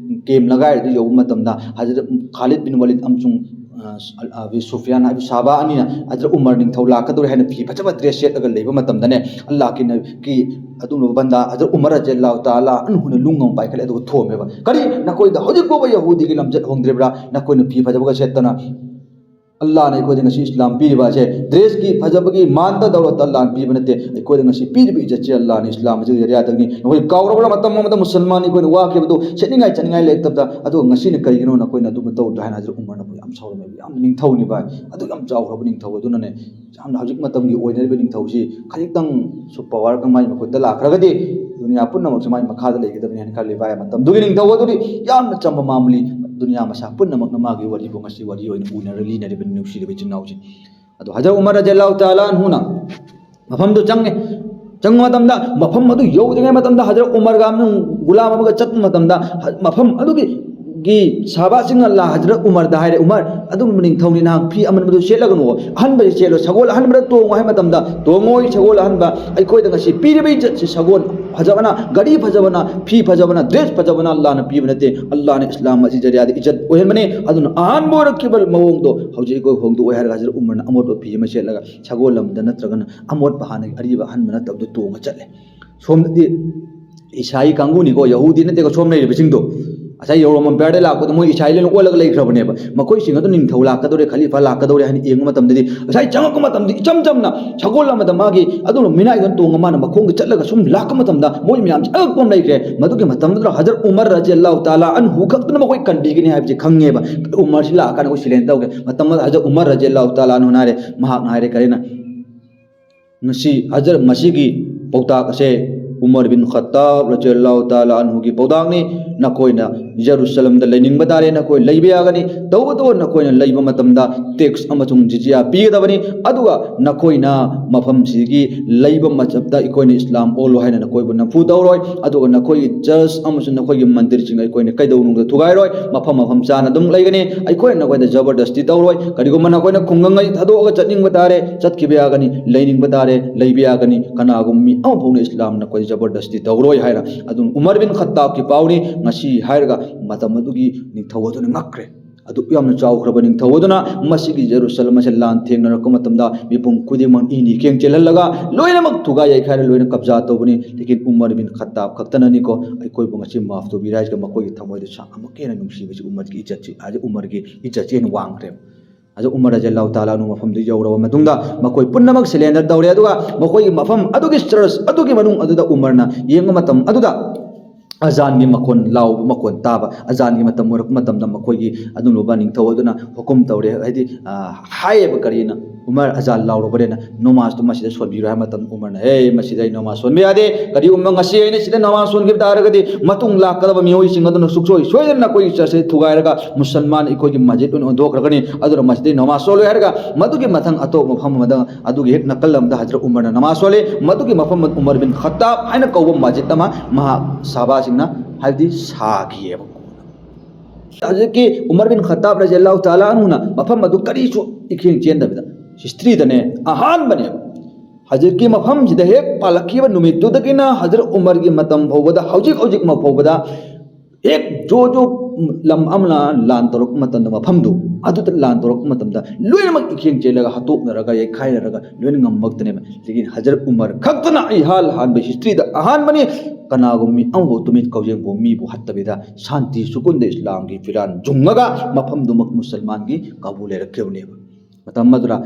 ꯀꯦꯝ ꯅꯒꯥꯏ ꯑꯗꯨ ꯌꯧꯕ ꯃꯇꯝꯗ ꯍꯖꯔꯠ ꯈꯥꯂꯤꯗ ꯕꯤꯟ ꯋꯥꯂꯤꯗ ꯑꯃꯁꯨꯡ, ꯑ, ꯑꯕꯤ ꯁꯨꯐꯤꯌꯥꯟ ꯍꯥꯏꯕ ꯁꯍꯥꯕꯥ ꯑꯅꯤꯅ ꯍꯖꯔꯠ ꯎꯃꯔ ꯅꯤꯡꯊꯧ ꯂꯥꯛꯀꯗꯧꯔꯦ ꯍꯥꯏꯅ ꯐꯤ ꯐꯖꯕ ꯗ꯭ꯔꯦꯁ ꯁꯦꯠꯂꯒ ꯂꯩꯕ ꯃꯇꯝꯗꯅꯦ, ꯑꯜꯂꯥꯍꯀꯤ ꯅꯕꯤ, ꯑꯗꯨꯒꯨꯝꯂꯕ ꯕꯟꯗꯥ ꯍꯖꯔꯠ ꯎꯃꯔ ꯔꯖꯤ ꯑꯜꯂꯥꯍꯨ ꯇꯥꯂꯥ ꯑꯟꯍꯨꯅ ꯅꯨꯡ ꯑꯃ ꯄꯥꯏꯈꯠꯂꯦ ꯑꯗꯨꯒ ꯊꯣꯝꯃꯦꯕ꯫ "ꯀꯔꯤ, ꯅꯈꯣꯏꯗ ꯍꯧꯖꯤꯛ ꯐꯥꯎꯕ ꯌꯍꯨꯗꯤꯒꯤ ꯂꯝꯆꯠ ꯍꯣꯡꯗ꯭ꯔꯤꯕ꯭ꯔꯥ? ꯅꯈꯣꯏꯅ ꯐꯤ ꯐꯖꯕꯒ ꯁꯦꯠꯇꯅ ꯑꯜꯂꯥꯍꯅ ꯑꯩꯈꯣꯏꯗ ꯉꯁꯤ ꯏꯁꯂꯥꯝ ꯄꯤꯔꯤꯕ ꯑꯁꯦ ꯗ꯭ꯔꯦꯁꯀꯤ ꯐꯖꯕꯒꯤ ꯃꯥꯟꯗ ꯗꯧꯂꯠꯇ ꯑꯜꯂꯥꯍꯅ ꯄꯤꯕ ꯅꯠꯇꯦ꯫ ꯑꯩꯈꯣꯏꯗ ꯉꯁꯤ ꯄꯤꯔꯤꯕ ꯏꯖꯠꯁꯦ ꯑꯜꯂꯥꯍꯅ ꯏꯁꯂꯥꯝ ꯑꯁꯤꯒꯤ ꯖꯔꯤꯌꯥꯗꯒꯤꯅꯤ꯫ ꯅꯈꯣꯏ ꯀꯥꯎꯔꯕ꯭ꯔꯥ? ꯃꯇꯝ ꯑꯃꯗ ꯃꯨꯁꯜꯃꯥꯟ ꯑꯩꯈꯣꯏꯅ ꯋꯥꯈꯤꯕꯗꯨ ꯁꯦꯠꯅꯤꯡꯉꯥꯏ ꯆꯠꯅꯤꯡꯉꯥꯏ ꯂꯩꯔꯛꯇꯕꯗ, ꯑꯗꯨꯒ ꯉꯁꯤꯅ ꯀꯔꯤꯒꯤꯅꯣ ꯅꯈꯣꯏꯅ ꯑꯗꯨꯝꯕ ꯇꯧꯗ꯭ꯔꯣ ꯍꯥꯏꯅ ꯍꯖꯔꯠ ꯎꯃꯔꯅ ꯌꯥꯝ ꯁꯥꯎꯔꯝꯃꯦꯕ꯫ ꯌꯥꯝ ꯅꯤꯡꯊꯧꯅꯤ ꯚꯥꯏ, ꯑꯗꯨ ꯌꯥꯝ ꯆꯥꯎꯈ꯭ꯔꯕ ꯅꯤꯡꯊꯧ ꯑꯗꯨꯅꯅꯦ꯫ ꯌꯥꯝꯅ ꯍꯧꯖꯤꯛ ꯃꯇꯝꯒꯤ ꯑꯣꯏꯅꯔꯤꯕ ꯅꯤꯡꯊꯧꯁꯤ ꯈꯖꯤꯛꯇꯪꯁꯨ ꯄꯋꯥꯔꯒ ꯃꯥꯏ ꯃꯈꯨꯠꯇ ꯂꯥꯛꯈ꯭ꯔꯒꯗꯤ ꯗꯨꯅꯤꯌꯥ ꯄꯨꯝꯅꯃꯛꯁꯦ ꯃꯥꯏ ꯃꯈꯥꯗ ꯂꯩꯒꯗꯕꯅꯤ ꯍꯥꯏꯅ ꯈꯜꯂꯤ ꯚꯥꯏ꯫ ꯃꯇꯝꯗꯨꯒꯤ ꯅꯤꯡꯊꯧ ꯑꯗꯨꯗꯤ ꯌꯥꯝꯅ ꯆꯝꯕ ꯃꯥꯃꯨꯂꯤ, ꯗꯨꯅꯤꯌꯥ ꯃꯁꯥ ꯄꯨꯝꯅꯃꯛꯅ ꯃꯥꯒꯤ ꯋꯥꯔꯤꯕꯨ ꯉꯁꯤ ꯋꯥꯔꯤ ꯑꯣꯏꯅ ꯎꯅꯔ ꯂꯤꯅꯔꯤꯕ ꯅꯨꯡꯁꯤꯔꯤꯕ ꯏꯆꯤꯟ ꯏꯅꯥꯎꯁꯤꯡ꯫ ꯑꯗꯣ ꯍꯖꯔꯠ ꯎꯃꯔ ꯔꯖꯤꯌꯜꯂꯥꯍꯨ ꯇꯥꯂꯥ ꯑꯟꯍꯨꯅ ꯃꯐꯝꯗꯨ ꯆꯪꯉꯦ꯫ ꯆꯪꯕ ꯃꯇꯝꯗ, ꯃꯐꯝ ꯑꯗꯨ ꯌꯧꯗ꯭ꯔꯤꯉꯩ ꯃꯇꯝꯗ, ꯍꯖꯔꯠ ꯎꯃꯔꯒ ꯑꯃꯁꯨꯡ ꯒꯨꯂꯥꯝ ꯑꯃꯒ ꯆꯠꯄ ꯃꯇꯝꯗ, ꯃꯐꯝ ꯑꯗꯨꯒꯤ ꯒꯤ ꯁꯍꯥꯕꯥꯁꯤꯡꯅ ꯂꯥ ꯍꯖꯔꯠ ꯎꯃꯔꯗ ꯍꯥꯏꯔꯦ, "ꯎꯃꯔ, ꯑꯗꯨꯝ ꯅꯤꯡꯊꯧꯅꯤ, ꯅꯍꯥꯛ ꯐꯤ ꯑꯃꯟꯕꯗꯨ ꯁꯦꯠꯂꯒꯅꯨ, ꯑꯍꯟꯕꯁꯤ ꯁꯦꯠꯂꯣ, ꯁꯒꯣꯜ ꯑꯍꯟꯕꯗ ꯇꯣꯡꯉꯨ" ꯍꯥꯏ ꯃꯇꯝꯗ, "ꯇꯣꯡꯉꯣꯏ, ꯁꯒꯣꯜ ꯑꯍꯟꯕ, ꯑꯩꯈꯣꯏꯗ ꯉꯁꯤ ꯄꯤꯔꯤꯕ ꯏꯖꯠꯁꯤ ꯁꯒꯣꯜ ꯐꯖꯕꯅ, ꯒꯥꯔꯤ ꯐꯖꯕꯅ, ꯐꯤ ꯐꯖꯕꯅ, ꯗ꯭ꯔꯦꯁ ꯐꯖꯕꯅ ꯑꯜꯂꯥꯍꯅ ꯄꯤꯕ ꯅꯠꯇꯦ꯫ ꯑꯜꯂꯥꯍꯅ ꯏꯁꯂꯥꯝ ꯑꯁꯤ ꯖꯔꯤꯌꯥꯗ ꯏꯖꯠ ꯑꯣꯏꯍꯟꯕꯅꯤ꯫ ꯑꯗꯨꯅ ꯑꯍꯥꯟꯕ ꯑꯣꯏꯔꯛꯈꯤꯕ ꯃꯑꯣꯡꯗꯣ ꯍꯧꯖꯤꯛ ꯑꯩꯈꯣꯏ ꯍꯣꯡꯗꯣꯛꯑꯣꯏ" ꯍꯥꯏꯔꯒ ꯍꯖꯔꯠ ꯎꯃꯔꯅ ꯑꯃꯣꯠꯄ ꯐꯤ ꯑꯃ ꯁꯦꯠꯂꯒ ꯁꯒꯣꯜ ꯑꯃꯗ ꯅꯠꯇ꯭ꯔꯒꯅ ꯑꯃꯣꯠꯄ ꯍꯥꯟꯅꯒꯤ ꯑꯔꯤꯕ ꯑꯍꯟꯕ ꯅꯠꯇꯕꯗꯨ ꯇꯣꯡꯉ ꯆꯠꯂꯦ꯫ ꯁꯣꯝꯗꯗꯤ ꯏꯁꯥꯏ ꯀꯥꯡꯕꯨꯅꯤꯀꯣ, ꯌꯍꯨꯗꯤ ꯅꯠꯇꯦꯀꯣ, ꯁꯣꯝ ꯂꯩꯔꯤꯕꯁꯤꯡꯗꯣ꯫ ꯉꯁꯥꯏ ꯌꯧꯔꯝ ꯑꯝꯄꯤꯌꯔꯗ ꯂꯥꯛꯄꯗ ꯃꯣꯏ ꯏꯁꯥꯏ ꯂꯣꯏꯅ ꯑꯣꯜꯂꯒ ꯂꯩꯈ꯭ꯔꯕꯅꯦꯕ꯫ ꯃꯈꯣꯏꯁꯤꯡ ꯑꯗꯨ ꯅꯤꯡꯊꯧ ꯂꯥꯛꯀꯗꯧꯔꯦ, ꯈꯂꯤꯐꯥ ꯂꯥꯛꯀꯗꯧꯔꯦ ꯍꯥꯏꯅ ꯌꯦꯡꯕ ꯃꯇꯝꯗꯗꯤ, ꯉꯁꯥꯏ ꯆꯪꯉꯛꯄ ꯃꯇꯝꯗ ꯏꯆꯝ ꯆꯝꯅ ꯁꯒꯣꯜ ꯑꯃꯗ ꯃꯥꯒꯤ ꯑꯗꯨꯝ ꯃꯤꯅꯥꯏꯗꯨꯅ ꯇꯣꯡꯉ ꯃꯥꯅ ꯃꯈꯣꯡꯗ ꯆꯠꯂꯒ ꯁꯨꯝ ꯂꯥꯛꯄ ꯃꯇꯝꯗ ꯃꯣꯏ ꯃꯌꯥꯝꯁꯤ ꯑꯉꯛꯄ ꯑꯃ ꯂꯩꯈ꯭ꯔꯦ꯫ ꯃꯗꯨꯒꯤ ꯃꯇꯝꯗꯨꯗ ꯍꯖꯔꯠ ꯎꯃꯔ ꯔꯖꯤꯌꯜꯂꯥꯍꯨ ꯇꯥꯂꯥ ꯑꯟꯍꯨ ꯈꯛꯇꯅ ꯃꯈꯣꯏ ꯀꯟꯕꯤꯒꯅꯤ ꯍꯥꯏꯕꯁꯤ ꯈꯪꯉꯦꯕ꯫ ꯎꯃꯔꯁꯤ ꯂꯥꯛꯑꯀꯥꯟꯗ ꯑꯩꯈꯣꯏ ꯁꯤꯂꯦꯟ ꯇꯧꯒꯦ꯫ ꯃꯇꯝ ꯑꯗꯨꯗ ꯍꯖꯔꯠ ꯎꯃꯔ ꯔꯖꯤꯌꯜꯂꯥꯍꯨ ꯇꯥꯂꯥ ꯑꯟꯍꯨꯅ ꯍꯥꯏꯔꯦ, ꯃꯍꯥꯛꯅ ꯍꯥꯏꯔꯦ ꯀꯔꯤꯅ? ꯉꯁꯤ ꯍꯖꯔꯠ ꯃꯁꯤꯒꯤ ꯄꯥꯎꯇꯥꯛ ꯑꯁꯦ ꯎꯃꯔ ꯕꯤꯟ ꯈꯠꯇꯥꯕ ꯔꯖꯤꯌꯜꯂꯥꯍꯨ ꯇꯥꯂꯥ ꯑꯟꯍꯨꯒꯤ ꯄꯥꯎꯇꯥꯛꯅꯤ꯫ ꯅꯈꯣꯏꯅ ꯖꯦꯔꯨꯁꯂꯝꯗ ꯂꯩꯅꯤꯡꯕ ꯇꯥꯔꯦ, ꯅꯈꯣꯏ ꯂꯩꯕ ꯌꯥꯒꯅꯤ꯫ ꯇꯧꯕꯇꯕꯨ ꯅꯈꯣꯏꯅ ꯂꯩꯕ ꯃꯇꯝꯗ ꯇꯦꯛꯁ ꯑꯃꯁꯨꯡ ꯖꯤꯖꯤꯌꯥ ꯄꯤꯒꯗꯕꯅꯤ꯫ ꯑꯗꯨꯒ ꯅꯈꯣꯏꯅ ꯃꯐꯝꯁꯤꯒꯤ ꯂꯩꯕ ꯃꯇꯝꯗ ꯑꯩꯈꯣꯏꯅ ꯏꯁꯂꯥꯝ ꯑꯣꯜꯂꯣ ꯍꯥꯏꯅ ꯅꯈꯣꯏꯕꯨ ꯅꯝꯐꯨ ꯇꯧꯔꯣꯏ꯫ ꯑꯗꯨꯒ ꯅꯈꯣꯏꯒꯤ ꯆꯔꯆ ꯑꯃꯁꯨꯡ ꯅꯈꯣꯏꯒꯤ ꯃꯟꯗꯤꯔꯁꯤꯡ ꯑꯩꯈꯣꯏꯅ ꯀꯩꯗꯧꯅꯨꯡꯗ ꯊꯨꯒꯥꯏꯔꯣꯏ꯫ ꯃꯐꯝ ꯃꯐꯝ ꯆꯥꯅ ꯑꯗꯨꯝ ꯂꯩꯒꯅꯤ꯫ ꯑꯩꯈꯣꯏꯅ ꯅꯈꯣꯏꯗ ꯖꯕꯔꯗꯁꯇꯤ ꯇꯧꯔꯣꯏ꯫ ꯀꯔꯤꯒꯨꯝꯕ ꯅꯈꯣꯏꯅ ꯈꯨꯡꯒꯪ ꯑꯩ ꯊꯥꯗꯣꯛꯑꯒ ꯆꯠꯅꯤꯡꯕ ꯇꯥꯔꯦ, ꯆꯠꯈꯤꯕ ꯌꯥꯒꯅꯤ, ꯂꯩꯅꯤꯡꯕ ꯇꯥꯔꯦ, ꯂꯩꯕ ꯌꯥꯒꯅꯤ꯫ ꯀꯅꯥꯒꯨꯝꯕ ꯃꯤ ꯑꯃꯐꯥꯎꯅ ꯏꯁꯂꯥꯝꯅ ꯑꯩꯈꯣꯏ ꯖꯕꯔꯗꯁꯇꯤ ꯇꯧꯔꯣꯏ ꯍꯥꯏꯅ꯫ ꯑꯗꯨꯅ ꯎꯃꯔ ꯕꯤꯟ ꯈꯠꯇꯥꯕꯀꯤ ꯄꯥꯎꯅꯤ꯫ ꯉꯁꯤ ꯍꯥꯏꯔꯒ ꯃꯇꯝ ꯑꯗꯨꯒꯤ ꯅꯤꯡꯊꯧ ꯑꯗꯨꯅ ꯉꯛꯈ꯭ꯔꯦ꯫ ꯑꯗꯨꯛ ꯌꯥꯝꯅ ꯆꯥꯎꯈ꯭ꯔꯕ ꯅꯤꯡꯊꯧ ꯑꯗꯨꯅ ꯃꯁꯤꯒꯤ ꯖꯦꯔꯨꯁꯂꯝ ꯑꯁꯦ ꯂꯥꯟ ꯊꯦꯡꯅꯔꯛꯄ ꯃꯇꯝꯗ ꯃꯤꯄꯨꯝ ꯈꯨꯗꯤꯡꯃꯛ ꯏꯅꯤ ꯈꯦꯡ ꯆꯦꯜꯍꯜꯂꯒ ꯂꯣꯏꯅꯃꯛ ꯊꯨꯒꯥꯏ ꯌꯩꯈꯥꯏꯔ ꯂꯣꯏꯅ ꯀꯕꯖꯥ ꯇꯧꯕꯅꯤ꯫ ꯂꯦꯀꯤꯟ ꯎꯃꯔ ꯕꯤꯟ ꯈꯠꯇꯥꯕ ꯈꯛꯇꯅꯅꯤꯀꯣ ꯑꯩꯈꯣꯏꯕꯨ ꯉꯁꯤ ꯃꯥꯐ ꯇꯧꯕꯤꯔꯦ ꯍꯥꯏꯁꯤꯒ ꯃꯈꯣꯏꯒꯤ ꯊꯃꯣꯏꯗ ꯁꯥ ꯑꯃꯨꯛꯀ ꯍꯦꯟꯅ ꯅꯨꯡꯁꯤꯕꯁꯤ ꯎꯃꯔꯒꯤ ꯏꯖꯠꯁꯤ, ꯍꯥꯏꯗꯤ ꯎꯃꯔꯒꯤ ꯏꯖꯠꯁꯤ ꯍꯦꯟꯅ ꯋꯥꯡꯈ꯭ꯔꯦꯕ꯫ ꯑꯗꯨ ꯎꯃꯔ ꯔꯖꯤꯌꯜꯂꯥꯍꯨ ꯇꯥꯂꯥ ꯑꯅꯍꯨ ꯃꯐꯝꯗꯨ ꯌꯧꯔꯕ ꯃꯇꯨꯡꯗ ꯃꯈꯣꯏ ꯄꯨꯝꯅꯃꯛ ꯁꯔꯦꯟꯗꯔ ꯇꯧꯔꯦ꯫ ꯑꯗꯨꯒ ꯃꯈꯣꯏꯒꯤ ꯃꯐꯝ ꯑꯗꯨꯒꯤ ꯆꯔꯆ ꯑꯗꯨꯒꯤ ꯃꯅꯨꯡ ꯑꯗꯨꯗ ꯎꯃꯔꯅ ꯌꯦꯡꯕ ꯃꯇꯝ ꯑꯗꯨꯗ ꯑꯖꯥꯟꯒꯤ ꯃꯈꯣꯟ, ꯂꯥꯎꯕ ꯃꯈꯣꯟ ꯇꯥꯕ, ꯑꯖꯥꯟꯒꯤ ꯃꯇꯝ ꯑꯣꯏꯔꯛꯄ ꯃꯇꯝꯗ ꯃꯈꯣꯏꯒꯤ ꯑꯗꯨꯝꯂꯨꯕ ꯅꯤꯡꯊꯧ ꯑꯗꯨꯅ ꯍꯨꯀꯨꯝ ꯇꯧꯔꯦ, ꯍꯥꯏꯗꯤ, ꯑ, ꯍꯥꯏꯌꯦꯕ, ꯀꯔꯤꯅ, "ꯎꯃꯔ, ꯑꯖꯥꯟ ꯂꯥꯎꯔꯕꯅꯤꯅ ꯅꯃꯥꯖꯇꯨ ꯃꯁꯤꯗ ꯁꯣꯟꯕꯤꯔꯣ" ꯍꯥꯏꯕ ꯃꯇꯝꯗ ꯎꯃꯔꯅ, "ꯑꯦ, ꯃꯁꯤꯗ ꯑꯩ ꯅꯃꯥꯖ ꯁꯣꯟꯕ ꯌꯥꯗꯦ꯫ ꯀꯔꯤꯒꯨꯝꯕ ꯉꯁꯤ ꯑꯩꯅ ꯁꯤꯗ ꯅꯃꯥꯖ ꯁꯣꯟꯈꯤꯕ ꯇꯥꯔꯒꯗꯤ ꯃꯇꯨꯡ ꯂꯥꯛꯀꯗꯕ ꯃꯤꯑꯣꯏꯁꯤꯡ ꯑꯗꯨꯅ ꯁꯨꯡꯁꯣꯏ ꯁꯣꯏꯗꯅ ꯑꯩꯈꯣꯏꯒꯤ ꯆꯔꯆꯁꯦ ꯊꯨꯒꯥꯏꯔꯒ ꯃꯨꯁꯜꯃꯥꯟ ꯑꯩꯈꯣꯏꯒꯤ ꯃꯁꯖꯤꯗ ꯑꯣꯏꯅ ꯑꯣꯟꯊꯣꯛꯈ꯭ꯔꯒꯅꯤ꯫ ꯑꯗꯨꯅ ꯃꯁꯤꯗ ꯑꯩ ꯅꯃꯥꯖ ꯁꯣꯜꯂꯣꯏ" ꯍꯥꯏꯔꯒ ꯃꯗꯨꯒꯤ ꯃꯊꯪ ꯑꯇꯣꯞꯄ ꯃꯐꯝ ꯑꯃꯗ ꯑꯗꯨꯒꯤ ꯍꯦꯛ ꯅꯥꯀꯜ ꯑꯃꯗ ꯍꯖꯔꯠ ꯎꯃꯔꯅ ꯅꯃꯥꯖ ꯁꯣꯜꯂꯤ꯫ ꯃꯗꯨꯒꯤ ꯃꯐꯝ ꯑꯗꯨ ꯎꯃꯔ ꯕꯤꯟ ꯈꯠꯇꯥꯕ ꯍꯥꯏꯅ ꯀꯧꯕ ꯃꯁꯖꯤꯗ ꯑꯃ ꯃꯍꯥꯛ ꯁꯍꯥꯕꯥꯁꯤꯡꯅ, ꯍꯥꯏꯕꯗꯤ, ꯁꯥꯈꯤꯑꯕ꯫ ꯍꯧꯖꯤꯛꯀꯤ ꯎꯃꯔ ꯕꯤꯟ ꯈꯠꯇꯥꯕ ꯔꯖꯤꯌꯜꯂꯥꯍꯨ ꯇꯥꯂꯥ ꯑꯟꯍꯨꯅ ꯃꯐꯝ ꯑꯗꯨ ꯀꯔꯤꯁꯨ ꯏꯈꯦꯡ ꯆꯦꯟꯗꯕꯤꯗ, ꯍꯤꯁꯇ꯭ꯔꯤꯗꯅꯦ ꯑꯍꯥꯟꯕꯅꯦꯕ꯫ ꯍꯧꯖꯤꯛꯀꯤ ꯃꯐꯝꯁꯤꯗ ꯍꯦꯛ ꯄꯥꯜꯂꯛꯈꯤꯕ ꯅꯨꯃꯤꯠꯇꯨꯗꯒꯤꯅ ꯍꯖꯔꯠ ꯎꯃꯔꯒꯤ ꯃꯇꯝ ꯐꯥꯎꯕꯗ, ꯍꯧꯖꯤꯛ ꯍꯧꯖꯤꯛꯃꯛ ꯐꯥꯎꯕꯗ, ꯍꯦꯛ ꯖꯣ ꯖꯣ ꯂꯝ ꯑꯃꯅ ꯂꯥꯟ ꯇꯧꯔꯛꯄ ꯃꯇꯝꯗ, ꯃꯐꯝꯗꯨ ꯑꯗꯨꯗ ꯂꯥꯟ ꯇꯧꯔꯛꯄ ꯃꯇꯝꯗ ꯂꯣꯏꯅꯃꯛ ꯏꯈꯦꯡ ꯆꯦꯜꯂꯒ, ꯍꯥꯠꯇꯣꯛꯅꯔꯒ, ꯌꯩꯈꯥꯏꯅꯔꯒ ꯂꯣꯏꯅ ꯉꯝꯃꯛꯇꯅꯦꯕ꯫ ꯂꯦꯀꯤꯟ ꯍꯖꯔꯠ ꯎꯃꯔ ꯈꯛꯇꯅ ꯏꯍꯥꯟ ꯍꯥꯟꯕ ꯍꯤꯁꯇ꯭ꯔꯤꯗ ꯑꯍꯥꯟꯕꯅꯤ, ꯀꯅꯥꯒꯨꯝꯕ ꯃꯤ ꯑꯃꯐꯥꯎ ꯇꯨꯃꯤꯠ ꯈꯧꯖꯦꯡꯐꯥꯎ ꯃꯤꯕꯨ ꯍꯥꯠꯇꯕꯤꯗ ꯁꯥꯟꯇꯤ ꯁꯨꯀꯨꯟꯗ ꯏꯁꯂꯥꯝꯒꯤ ꯐꯤꯔꯥꯟ ꯌꯨꯡꯉꯒ ꯃꯐꯝꯗꯨꯃꯛ ꯃꯨꯁꯜꯃꯥꯟꯒꯤ ꯀꯥꯕꯨ ꯂꯩꯔꯛꯈꯤꯕꯅꯦꯕ꯫ ꯃꯇꯝ ꯑꯗꯨꯗ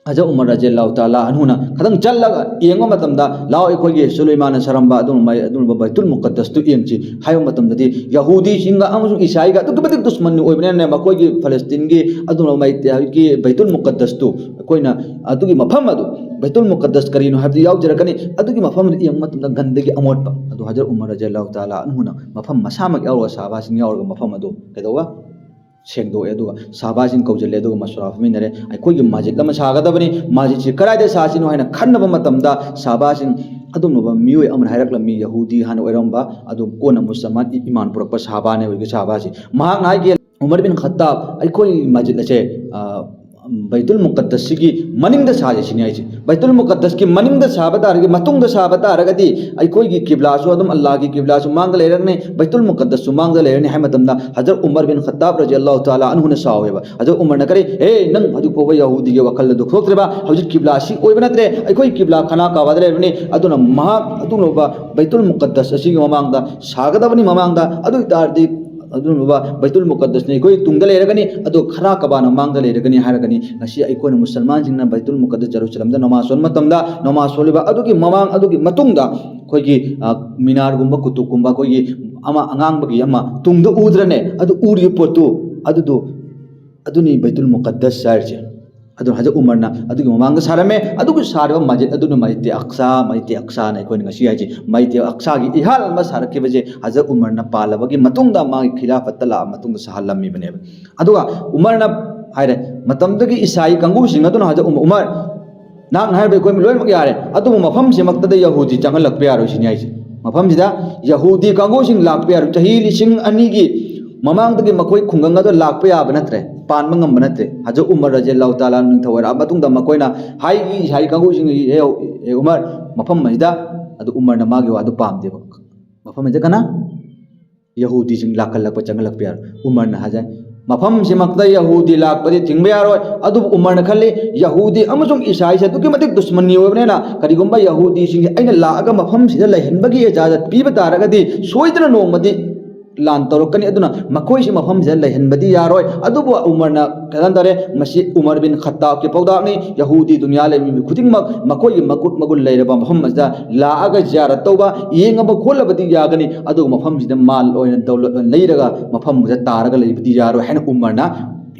ꯍꯖꯔꯠ ꯎꯃꯔ ꯔꯖꯤꯌꯜꯂꯥꯍꯨ ꯇꯥꯂꯥ ꯑꯟꯍꯨꯅ ꯈꯤꯇꯪ ꯆꯠꯂꯒ ꯌꯦꯡꯕ ꯃꯇꯝꯗ, "ꯂꯥꯛꯑꯣ, ꯑꯩꯈꯣꯏꯒꯤ ꯁꯨꯂꯩꯃꯥꯟꯅ ꯁꯥꯔꯝꯕ ꯑꯗꯨꯒꯨꯝꯕ, ꯑꯗꯨꯒꯨꯝꯕ ꯕꯩꯇꯨꯜ ꯃꯨꯀꯠꯗꯁꯇꯨ ꯌꯦꯡꯁꯤ" ꯍꯥꯏꯕ ꯃꯇꯝꯗꯗꯤ, ꯌꯍꯨꯗꯤꯁꯤꯡꯒ ꯑꯃꯁꯨꯡ ꯏꯁꯥꯏꯒ ꯑꯗꯨꯛꯀꯤ ꯃꯇꯤꯛ ꯗꯨꯁꯃꯟ ꯑꯣꯏꯕꯅꯤꯅꯅꯦ, ꯃꯈꯣꯏꯒꯤ ꯐꯂꯁꯇꯤꯟꯒꯤ ꯑꯗꯨꯒꯨꯝꯕ ꯃꯩꯇꯩꯒꯤ ꯕꯩꯇꯨꯜ ꯃꯨꯀꯠꯗꯁꯇꯨ, ꯑꯩꯈꯣꯏꯅ ꯑꯗꯨꯒꯤ ꯃꯐꯝ ꯑꯗꯨ, ꯕꯩꯇꯨꯜ ꯃꯨꯀꯠꯗꯁ ꯀꯔꯤꯅꯣ ꯍꯥꯏꯕꯗꯨ ꯌꯥꯎꯖꯔꯛꯀꯅꯤ꯫ ꯑꯗꯨꯒꯤ ꯃꯐꯝ ꯑꯗꯨ ꯌꯦꯡꯕ ꯃꯇꯝꯗ ꯒꯟꯗꯒꯤ ꯑꯃꯣꯠꯄ ꯑꯗꯨ ꯍꯖꯔꯠ ꯎꯃꯔ ꯔꯖꯤꯌꯜꯂꯥꯍꯨ ꯇꯥꯂꯥ ꯑꯟꯍꯨꯅ ꯃꯐꯝ ꯃꯁꯥꯃꯛ ꯌꯥꯎꯔꯒ, ꯁꯍꯥꯕꯥꯁꯤꯡ ꯌꯥꯎꯔꯒ ꯃꯐꯝ ꯑꯗꯨ ꯀꯩꯗꯧꯕ? ꯁꯦꯡꯗꯣꯛꯑꯦ꯫ ꯑꯗꯨꯒ ꯁꯍꯥꯕꯥꯁꯤꯡ ꯀꯧꯁꯤꯜꯂꯦ꯫ ꯑꯗꯨꯒ ꯃꯁꯨꯔꯥ ꯐꯝꯃꯤꯟꯅꯔꯦ꯫ ꯑꯩꯈꯣꯏꯒꯤ ꯃꯁꯖꯤꯗ ꯑꯃ ꯁꯥꯒꯗꯕꯅꯤ, ꯃꯁꯖꯤꯗꯁꯤ ꯀꯗꯥꯏꯗ ꯁꯥꯁꯤꯅꯣ ꯍꯥꯏꯅ ꯈꯟꯅꯕ ꯃꯇꯝꯗ, ꯁꯍꯥꯕꯥꯁꯤꯡ ꯑꯗꯨꯝꯂꯕ ꯃꯤꯑꯣꯏ ꯑꯃꯅ ꯍꯥꯏꯔꯛꯂꯝꯃꯤ, ꯌꯍꯨꯗꯤ ꯍꯥꯟꯅ ꯑꯣꯏꯔꯝꯕ, ꯑꯗꯨ ꯀꯣꯟꯅ ꯃꯨꯁꯜꯃꯥꯟ ꯏꯃꯥꯟ ꯄꯨꯔꯛꯄ ꯁꯍꯥꯕꯥꯅꯦ꯫ ꯍꯧꯖꯤꯛꯀꯤ ꯁꯍꯥꯕꯥꯁꯤ, ꯃꯍꯥꯛꯅ ꯍꯥꯏꯒꯦ, "ꯎꯃꯔ ꯕꯤꯟ ꯈꯠꯇꯥꯕ, ꯑꯩꯈꯣꯏ ꯃꯁꯖꯤꯗ ꯑꯁꯦ, ꯑ, ꯕꯩꯇꯨꯜ ꯃꯨꯀꯠꯗꯁꯁꯤꯒꯤ ꯃꯅꯤꯡꯗ ꯁꯥꯁꯦ" ꯁꯤꯅꯤ ꯍꯥꯏꯁꯦ꯫ ꯕꯩꯇꯨꯜ ꯃꯨꯀꯠꯗꯁꯀꯤ ꯃꯅꯤꯡꯗ ꯁꯥꯕ ꯇꯥꯔꯒꯗꯤ, ꯃꯇꯨꯡꯗ ꯁꯥꯕ ꯇꯥꯔꯒꯗꯤ, ꯑꯩꯈꯣꯏꯒꯤ ꯀꯤꯕ꯭ꯂꯥꯁꯨ ꯑꯗꯨꯝ, ꯑꯜꯂꯥꯍꯒꯤ ꯀꯤꯕ꯭ꯂꯥꯁꯨ ꯃꯥꯡꯗ ꯂꯩꯔꯒꯅꯤ, ꯕꯩꯇꯨꯜ ꯃꯨꯀꯠꯗꯁꯁꯨ ꯃꯥꯡꯗ ꯂꯩꯔꯅꯤ ꯍꯥꯏꯕ ꯃꯇꯝꯗ, ꯍꯖꯔꯠ ꯎꯃꯔ ꯕꯤꯟ ꯈꯠꯇꯥꯕ ꯔꯖꯤꯌꯜꯂꯥꯍꯨ ꯇꯥꯂꯥ ꯑꯟꯍꯨꯅ ꯁꯥꯎꯋꯦꯕ꯫ ꯍꯖꯔꯠ ꯎꯃꯔꯅ ꯀꯔꯤ, "ꯍꯦ, ꯅꯪ ꯍꯧꯖꯤꯛ ꯐꯥꯎꯕ ꯌꯍꯨꯗꯤꯒꯤ ꯋꯥꯈꯜꯗ ꯑꯗꯨ ꯊꯣꯛꯇ꯭ꯔꯤꯕ? ꯍꯧꯖꯤꯛ ꯀꯤꯕ꯭ꯂꯥ ꯁꯤ ꯑꯣꯏꯕ ꯅꯠꯇ꯭ꯔꯦ, ꯑꯩꯈꯣꯏ ꯀꯤꯕ꯭ꯂꯥ ꯈꯥꯅꯥ ꯀꯥꯕꯥꯗ ꯂꯩꯔꯕꯅꯤ, ꯑꯗꯨꯅ ꯃꯍꯥꯛ ꯑꯗꯨꯒꯨꯝꯂꯕ ꯕꯩꯇꯨꯜ ꯃꯨꯀꯠꯗꯁ ꯑꯁꯤꯒꯤ ꯃꯃꯥꯡꯗ ꯁꯥꯒꯗꯕꯅꯤ, ꯃꯃꯥꯡꯗ, ꯑꯗꯨ ꯑꯣꯏ ꯇꯥꯔꯗꯤ ꯑꯗꯨꯒꯨꯝꯂꯕ ꯕꯩꯇꯨꯜ ꯃꯨꯀꯠꯗꯁꯅ ꯑꯩꯈꯣꯏ ꯇꯨꯡꯗ ꯂꯩꯔꯒꯅꯤ, ꯑꯗꯨ ꯈꯔꯥ ꯀꯕꯥꯅ ꯃꯥꯡꯗ ꯂꯩꯔꯒꯅꯤ ꯍꯥꯏꯔꯒꯅꯤ꯫ ꯉꯁꯤ ꯑꯩꯈꯣꯏꯅ ꯃꯨꯁꯜꯃꯥꯟꯁꯤꯡꯅ ꯕꯩꯇꯨꯜ ꯃꯨꯀꯠꯗꯁ ꯖꯦꯔꯨꯁꯂꯝꯗ ꯅꯃꯥꯖ ꯁꯣꯟꯕ ꯃꯇꯝꯗ, ꯅꯃꯥꯖ ꯁꯣꯜꯂꯤꯕ ꯑꯗꯨꯒꯤ ꯃꯃꯥꯡ, ꯑꯗꯨꯒꯤ ꯃꯇꯨꯡꯗ ꯑꯩꯈꯣꯏꯒꯤ, ꯑ, ꯃꯤꯅꯥꯔꯒꯨꯝꯕ, ꯀꯨꯇꯨꯕꯀꯨꯝꯕ, ꯑꯩꯈꯣꯏꯒꯤ ꯑꯃ ꯑꯉꯥꯡꯕꯒꯤ ꯑꯃ ꯇꯨꯡꯗ ꯎꯗ꯭ꯔꯅꯦ? ꯑꯗꯨ ꯎꯔꯤꯕ ꯄꯣꯠꯇꯨ, ꯑꯗꯨꯗꯨ, ꯑꯗꯨꯅꯤ ꯕꯩꯇꯨꯜ ꯃꯨꯀꯠꯗꯁ ꯍꯥꯏꯔꯤꯁꯦ꯫ ꯑꯗꯨꯅ ꯍꯖꯔꯠ ꯎꯃꯔꯅ ꯑꯗꯨꯒꯤ ꯃꯃꯥꯡꯗ ꯁꯥꯔꯝꯃꯦ꯫ ꯑꯗꯨꯒꯤ ꯁꯥꯔꯤꯕ ꯃꯁꯖꯤꯗ ꯑꯗꯨꯅ ꯃꯁꯖꯤꯗ ꯑꯛꯁꯥ, ꯃꯁꯖꯤꯗ ꯑꯛꯁꯥꯅ ꯑꯩꯈꯣꯏꯅ ꯉꯁꯤ ꯍꯥꯏꯁꯤ꯫ ꯃꯁꯖꯤꯗ ꯑꯛꯁꯥꯒꯤ ꯏꯍꯥꯜ ꯑꯃ ꯁꯥꯔꯛꯈꯤꯕꯁꯦ ꯍꯖꯔꯠ ꯎꯃꯔꯅ ꯄꯥꯜꯂꯕꯒꯤ ꯃꯇꯨꯡꯗ, ꯃꯥꯒꯤ ꯈꯤꯂꯥꯐꯠꯇ ꯂꯥꯛꯑ ꯃꯇꯨꯡꯗ ꯁꯥꯍꯜꯂꯝꯃꯤꯕꯅꯦꯕ꯫ ꯑꯗꯨꯒ ꯎꯃꯔꯅ ꯍꯥꯏꯔꯦ, ꯃꯇꯝꯗꯨꯒꯤ ꯏꯁꯥꯏ ꯀꯥꯡꯕꯨꯁꯤꯡ ꯑꯗꯨꯅ ꯍꯖꯔꯠ ꯎꯃꯔ, ꯎꯃꯔ, ꯅꯍꯥꯛꯅ ꯍꯥꯏꯔꯤꯕ ꯑꯩꯈꯣꯏ ꯂꯣꯏꯅꯃꯛ ꯌꯥꯔꯦ, ꯑꯗꯨꯕꯨ ꯃꯐꯝꯁꯤꯃꯛꯇꯗ ꯌꯍꯨꯗꯤ ꯆꯪꯍꯜꯂꯛꯄ ꯌꯥꯔꯣꯏ ꯁꯤꯅꯤ ꯍꯥꯏꯁꯦ꯫ ꯃꯐꯝꯁꯤꯗ ꯌꯍꯨꯗꯤ ꯀꯥꯡꯕꯨꯁꯤꯡ ꯂꯥꯛꯄ ꯌꯥꯔꯣꯏ꯫ ꯆꯍꯤ ꯂꯤꯁꯤꯡ ꯑꯅꯤꯒꯤ ꯃꯃꯥꯡꯗꯒꯤ ꯃꯈꯣꯏ ꯈꯨꯡꯒꯪ ꯑꯗꯨ ꯂꯥꯛꯄ ꯌꯥꯕ ꯅꯠꯇ꯭ꯔꯦ, ꯄꯥꯟꯕ ꯉꯝꯕ ꯅꯠꯇ꯭ꯔꯦ꯫ ꯍꯖꯔꯠ ꯎꯃꯔ ꯔꯖꯤꯌꯜꯂꯥꯍꯨ ꯇꯥꯂꯥ ꯅꯤꯡꯊꯧ ꯑꯣꯏꯔꯛꯑ ꯃꯇꯨꯡꯗ ꯃꯈꯣꯏꯅ ꯍꯥꯏꯒꯤ, ꯍꯥꯏ ꯀꯥꯡꯕꯨꯁꯤꯡ, "ꯑꯦ, ꯑꯦ ꯎꯃꯔ, ꯃꯐꯝ ꯑꯁꯤꯗ", ꯑꯗꯨ ꯎꯃꯔꯅ ꯃꯥꯒꯤ ꯋꯥꯗꯨ ꯄꯥꯝꯗꯦꯕ꯫ ꯃꯐꯝ ꯑꯁꯤꯗ ꯀꯅꯥ? ꯌꯍꯨꯗꯤꯁꯤꯡ ꯂꯥꯛꯈꯠꯂꯛꯄ, ꯆꯪꯍꯜꯂꯛꯄ ꯌꯥꯔꯣꯏ꯫ ꯎꯃꯔꯅ ꯍꯥꯏꯖꯩ, ꯃꯐꯝꯁꯤꯃꯛꯇ ꯌꯍꯨꯗꯤ ꯂꯥꯛꯄꯗꯤ ꯊꯤꯡꯕ ꯌꯥꯔꯣꯏ꯫ ꯑꯗꯨꯕꯨ ꯎꯃꯔꯅ ꯈꯜꯂꯤ, ꯌꯍꯨꯗꯤ ꯑꯃꯁꯨꯡ ꯏꯁꯥꯏꯁꯦ ꯑꯗꯨꯛꯀꯤ ꯃꯇꯤꯛ ꯗꯨꯁꯃꯟꯅꯤ ꯑꯣꯏꯕꯅꯤꯅ, ꯀꯔꯤꯒꯨꯝꯕ ꯌꯍꯨꯗꯤꯁꯤꯡꯁꯦ ꯑꯩꯅ ꯂꯥꯛꯑꯒ ꯃꯐꯝꯁꯤꯗ ꯂꯩꯍꯟꯕꯒꯤ ꯏꯖꯥꯖꯠ ꯄꯤꯕ ꯇꯥꯔꯒꯗꯤ, ꯁꯣꯏꯗꯅ ꯅꯣꯡꯃꯗꯤ ꯂꯥꯟ ꯇꯧꯔꯛꯀꯅꯤ꯫ ꯑꯗꯨꯅ ꯃꯈꯣꯏꯁꯤ ꯃꯐꯝꯁꯤꯗ ꯂꯩꯍꯟꯕꯗꯤ ꯌꯥꯔꯣꯏ꯫ ꯑꯗꯨꯕꯨ ꯎꯃꯔꯅ ꯀꯩꯅꯣ ꯇꯧꯔꯦ, ꯃꯁꯤ ꯎꯃꯔ ꯕꯤꯟ ꯈꯠꯇꯥꯕꯀꯤ ꯄꯥꯎꯇꯥꯛꯅꯤ꯫ ꯌꯍꯨꯗꯤ ꯗꯨꯅꯤꯌꯥ ꯂꯩꯕ ꯃꯤ ꯈꯨꯗꯤꯡꯃꯛ ꯃꯈꯣꯏꯒꯤ ꯃꯒꯨꯟ ꯃꯒꯨꯟ ꯂꯩꯔꯕ ꯃꯐꯝ ꯑꯁꯤꯗ ꯂꯥꯛꯑꯒ ꯖꯤꯌꯥꯔꯠ ꯇꯧꯕ, ꯌꯦꯡꯉꯕ ꯈꯣꯠꯂꯕꯗꯤ ꯌꯥꯒꯅꯤ꯫ ꯑꯗꯨꯒ ꯃꯐꯝꯁꯤꯗ ꯃꯥꯜ ꯑꯣꯏꯅ, ꯗꯧꯂꯠ ꯑꯣꯏꯅ ꯂꯩꯔꯒ ꯃꯐꯝ ꯑꯁꯤꯗ ꯇꯥꯔꯒ ꯂꯩꯕꯗꯤ ꯌꯥꯔꯣꯏ ꯍꯥꯏꯅ ꯎꯃꯔꯅ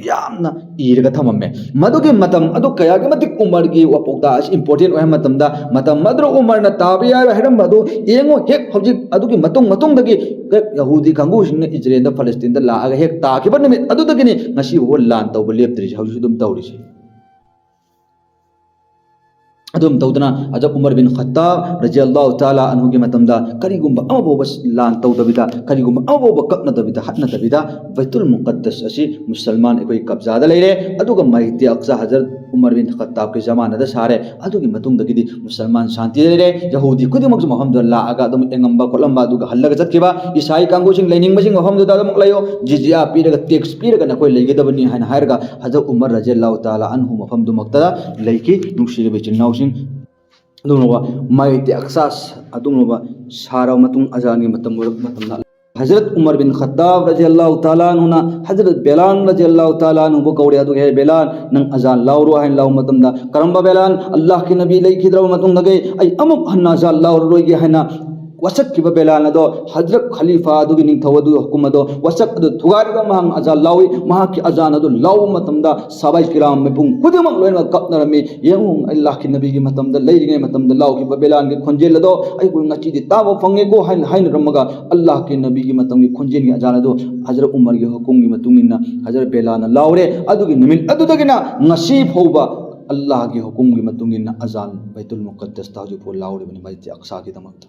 ꯌꯥꯝꯅ ꯏꯔꯒ ꯊꯝꯃꯝꯃꯦ꯫ ꯃꯗꯨꯒꯤ ꯃꯇꯝ ꯑꯗꯨ ꯀꯌꯥꯒꯤ ꯃꯇꯤꯛ ꯎꯃꯔꯒꯤ ꯋꯥꯄꯥꯎꯇꯥꯛ ꯑꯁꯤ important ꯑꯣꯏ ꯍꯥꯏꯕ ꯃꯇꯝꯗ, ꯃꯇꯝ ꯑꯗꯨꯗ ꯎꯃꯔꯅ ꯇꯥꯕ ꯌꯥꯔꯣꯏ ꯍꯥꯏꯔꯝꯕ ꯑꯗꯨ ꯌꯦꯡꯉꯨ, ꯍꯦꯛ ꯍꯧꯖꯤꯛ ꯑꯗꯨꯒꯤ ꯃꯇꯨꯡ ꯃꯇꯨꯡꯗꯒꯤ ꯍꯦꯛ ꯌꯍꯨꯗꯤ ꯀꯥꯡꯕꯨꯁꯤꯡꯅ ꯏꯖꯔꯦꯜꯗ, ꯐꯂꯁꯇꯤꯟꯗ ꯂꯥꯛꯑꯒ ꯍꯦꯛ ꯇꯥꯈꯤꯕ ꯅꯨꯃꯤꯠ ꯑꯗꯨꯗꯒꯤꯅꯤ ꯉꯁꯤ ꯐꯥꯎꯕ ꯂꯥꯟ ꯇꯧꯕ ꯂꯦꯞꯇ꯭ꯔꯤꯁꯦ, ꯍꯧꯖꯤꯛꯁꯨ ꯑꯗꯨꯝ ꯇꯧꯔꯤꯁꯦ꯫ ꯑꯗꯨꯝ ꯇꯧꯗꯅ ꯍꯖꯔꯠ ꯎꯃꯔ ꯕꯤꯟ ꯈꯠꯇꯥꯕ ꯔꯖꯤꯌꯜꯂꯥꯍꯨ ꯇꯥꯂꯥ ꯑꯟꯍꯨꯒꯤ ꯃꯇꯝꯗ ꯀꯔꯤꯒꯨꯝꯕ ꯑꯃꯐꯥꯎꯕ ꯂꯥꯟ ꯇꯧꯗꯕꯤꯗ, ꯀꯔꯤꯒꯨꯝꯕ ꯑꯃꯐꯥꯎꯕ ꯀꯛꯅꯗꯕꯤꯗ, ꯍꯠꯅꯗꯕꯤꯗ ꯕꯩꯇꯨꯜ ꯃꯨꯀꯠꯗꯁ ꯑꯁꯤ ꯃꯨꯁꯜꯃꯥꯟ ꯑꯩꯈꯣꯏ ꯀꯕꯖꯥꯗ ꯂꯩꯔꯦ꯫ ꯑꯗꯨꯒ ꯃꯁꯖꯤꯗ ꯑꯛꯁꯥ ꯍꯖꯔꯠ ꯎꯃꯔ ꯕꯤꯟ ꯈꯠꯇꯥꯕꯀꯤ ꯖꯃꯥꯅꯗ ꯁꯥꯔꯦ꯫ ꯑꯗꯨꯒꯤ ꯃꯇꯨꯡꯗꯒꯤꯗꯤ ꯃꯨꯁꯜꯃꯥꯟ ꯁꯥꯟꯇꯤ ꯂꯩꯔꯦ꯫ ꯌꯍꯨꯗꯤ ꯈꯨꯗꯤꯡꯃꯛꯁꯨ ꯃꯐꯝꯗꯨꯗ ꯂꯥꯛꯑꯒ ꯑꯗꯨꯝ ꯌꯦꯡꯉꯝꯕ ꯈꯣꯠꯂꯝꯕ ꯑꯗꯨꯒ ꯍꯜꯂꯒ ꯆꯠꯈꯤꯕ꯫ ꯏꯁꯥꯏ ꯀꯥꯡꯕꯨꯁꯤꯡ ꯂꯩꯅꯤꯡꯕꯁꯤꯡ ꯃꯐꯝꯗꯨꯗ ꯑꯗꯨꯝ ꯂꯩꯌꯣ, ꯖꯤꯖꯤꯌꯥ ꯄꯤꯔꯒ, tax ꯄꯤꯔꯒ ꯅꯈꯣꯏ ꯂꯩꯒꯗꯕꯅꯤ ꯍꯥꯏꯅ ꯍꯥꯏꯔꯒ ꯍꯖꯔꯠ ꯎꯃꯔ ꯔꯖꯤꯌꯜꯂꯥꯍꯨ ꯇꯥꯂꯥ ꯑꯟꯍꯨ ꯃꯐꯝꯗꯨꯃꯛꯇꯗ ꯂꯩꯈꯤ꯫ ꯅꯨꯡꯁꯤꯔꯕ ꯏꯆꯤꯟ ꯏꯅꯥꯎꯁꯤꯡ, ꯑꯗꯨꯒꯨꯝꯂꯕ ꯃꯁꯖꯤꯗ ꯑꯛꯁꯥ, ꯑꯗꯨꯒꯨꯝꯂꯕ ꯁꯥꯔꯕ ꯃꯇꯨꯡ, ꯑꯖꯥꯟꯒꯤ ꯃꯇꯝ ꯑꯣꯏꯔꯛꯄ ꯃꯇꯝꯗ, ꯍꯖꯔꯠ ꯎꯃꯔ ꯕꯤꯟ ꯈꯠꯇꯥꯕ ꯔꯖꯤꯌꯜꯂꯥꯍꯨ ꯇꯥꯂꯥ ꯑꯟꯍꯨꯅ ꯍꯖꯔꯠ ꯕꯦꯂꯥꯜ ꯔꯖꯤꯌꯜꯂꯥꯍꯨ ꯇꯥꯂꯥ ꯑꯟꯍꯨꯕꯨ ꯀꯧꯔꯦ, ꯑꯗꯨꯒ "ꯍꯦ ꯕꯦꯂꯥꯜ, ꯅꯪ ꯑꯖꯥꯟ ꯂꯥꯎꯔꯣ" ꯍꯥꯏꯅ ꯂꯥꯎꯕ ꯃꯇꯝꯗ, ꯀꯔꯝꯕ ꯕꯦꯂꯥꯜ? ꯑꯜꯂꯥꯍꯀꯤ ꯅꯕꯤ ꯂꯩꯈꯤꯗ꯭ꯔꯕ ꯃꯇꯨꯡꯗꯒꯤ ꯑꯩ ꯑꯃꯨꯛ ꯍꯟꯅ ꯑꯖꯥꯟ ꯂꯥꯎꯔꯔꯣꯏꯒꯦ ꯍꯥꯏꯅ ꯋꯥꯁꯛꯈꯤꯕ ꯕꯦꯂꯥꯜ ꯑꯗꯣ, ꯍꯖꯔꯠ ꯈꯂꯤꯐꯥ ꯑꯗꯨꯒꯤ, ꯅꯤꯡꯊꯧ ꯑꯗꯨꯒꯤ ꯍꯨꯀꯨꯝ ꯑꯗꯣ, ꯋꯥꯁꯛ ꯑꯗꯨ ꯊꯨꯒꯥꯏꯔꯒ ꯃꯍꯥꯛ ꯑꯖꯥꯟ ꯂꯥꯎꯏ꯫ ꯃꯍꯥꯛꯀꯤ ꯑꯖꯥꯟ ꯑꯗꯨ ꯂꯥꯎꯕ ꯃꯇꯝꯗ ꯁꯍꯥꯕꯥꯏ ꯀꯤꯔꯥꯝ ꯃꯤꯄꯨꯝ ꯈꯨꯗꯤꯡꯃꯛ ꯂꯣꯏꯅꯃꯛ ꯀꯞꯅꯔꯝꯃꯤ꯫ ꯌꯦꯡꯉꯨ, ꯑꯜꯂꯥꯍꯀꯤ ꯅꯕꯤꯒꯤ ꯃꯇꯝꯗ ꯂꯩꯔꯤꯉꯩ ꯃꯇꯝꯗ ꯂꯥꯎꯈꯤꯕ ꯕꯦꯂꯥꯜꯒꯤ ꯈꯣꯟꯖꯦꯜ ꯑꯗꯣ ꯑꯩꯈꯣꯏ ꯉꯁꯤꯗꯤ ꯇꯥꯕ ꯐꯪꯉꯦꯀꯣ ꯍꯥꯏꯅ ꯍꯥꯏꯅꯔꯝꯃꯒ, ꯑꯜꯂꯥꯍꯀꯤ ꯅꯕꯤꯒꯤ ꯃꯇꯝꯒꯤ ꯈꯣꯟꯖꯦꯜꯒꯤ ꯑꯖꯥꯟ ꯑꯗꯣ ꯍꯖꯔꯠ ꯎꯃꯔꯒꯤ ꯍꯨꯀꯨꯝꯒꯤ ꯃꯇꯨꯡ ꯏꯟꯅ ꯍꯖꯔꯠ ꯕꯦꯂꯥꯜꯅ ꯂꯥꯎꯔꯦ꯫ ꯑꯗꯨꯒꯤ ꯅꯨꯃꯤꯠ ꯑꯗꯨꯗꯒꯤꯅ ꯉꯁꯤ ꯐꯥꯎꯕ ꯑꯜꯂꯥꯍꯒꯤ ꯍꯨꯀꯨꯝꯒꯤ ꯃꯇꯨꯡ ꯏꯟꯅ ꯑꯖꯥꯟ ꯕꯩꯇꯨꯜ ꯃꯨꯀꯠꯇꯁꯇ ꯍꯧꯖꯤꯛ ꯐꯥꯎ ꯂꯥꯎꯔꯤꯕꯅꯤ, ꯃꯁꯖꯤꯗ ꯑꯛꯁꯥꯒꯤꯗꯃꯛꯇ꯫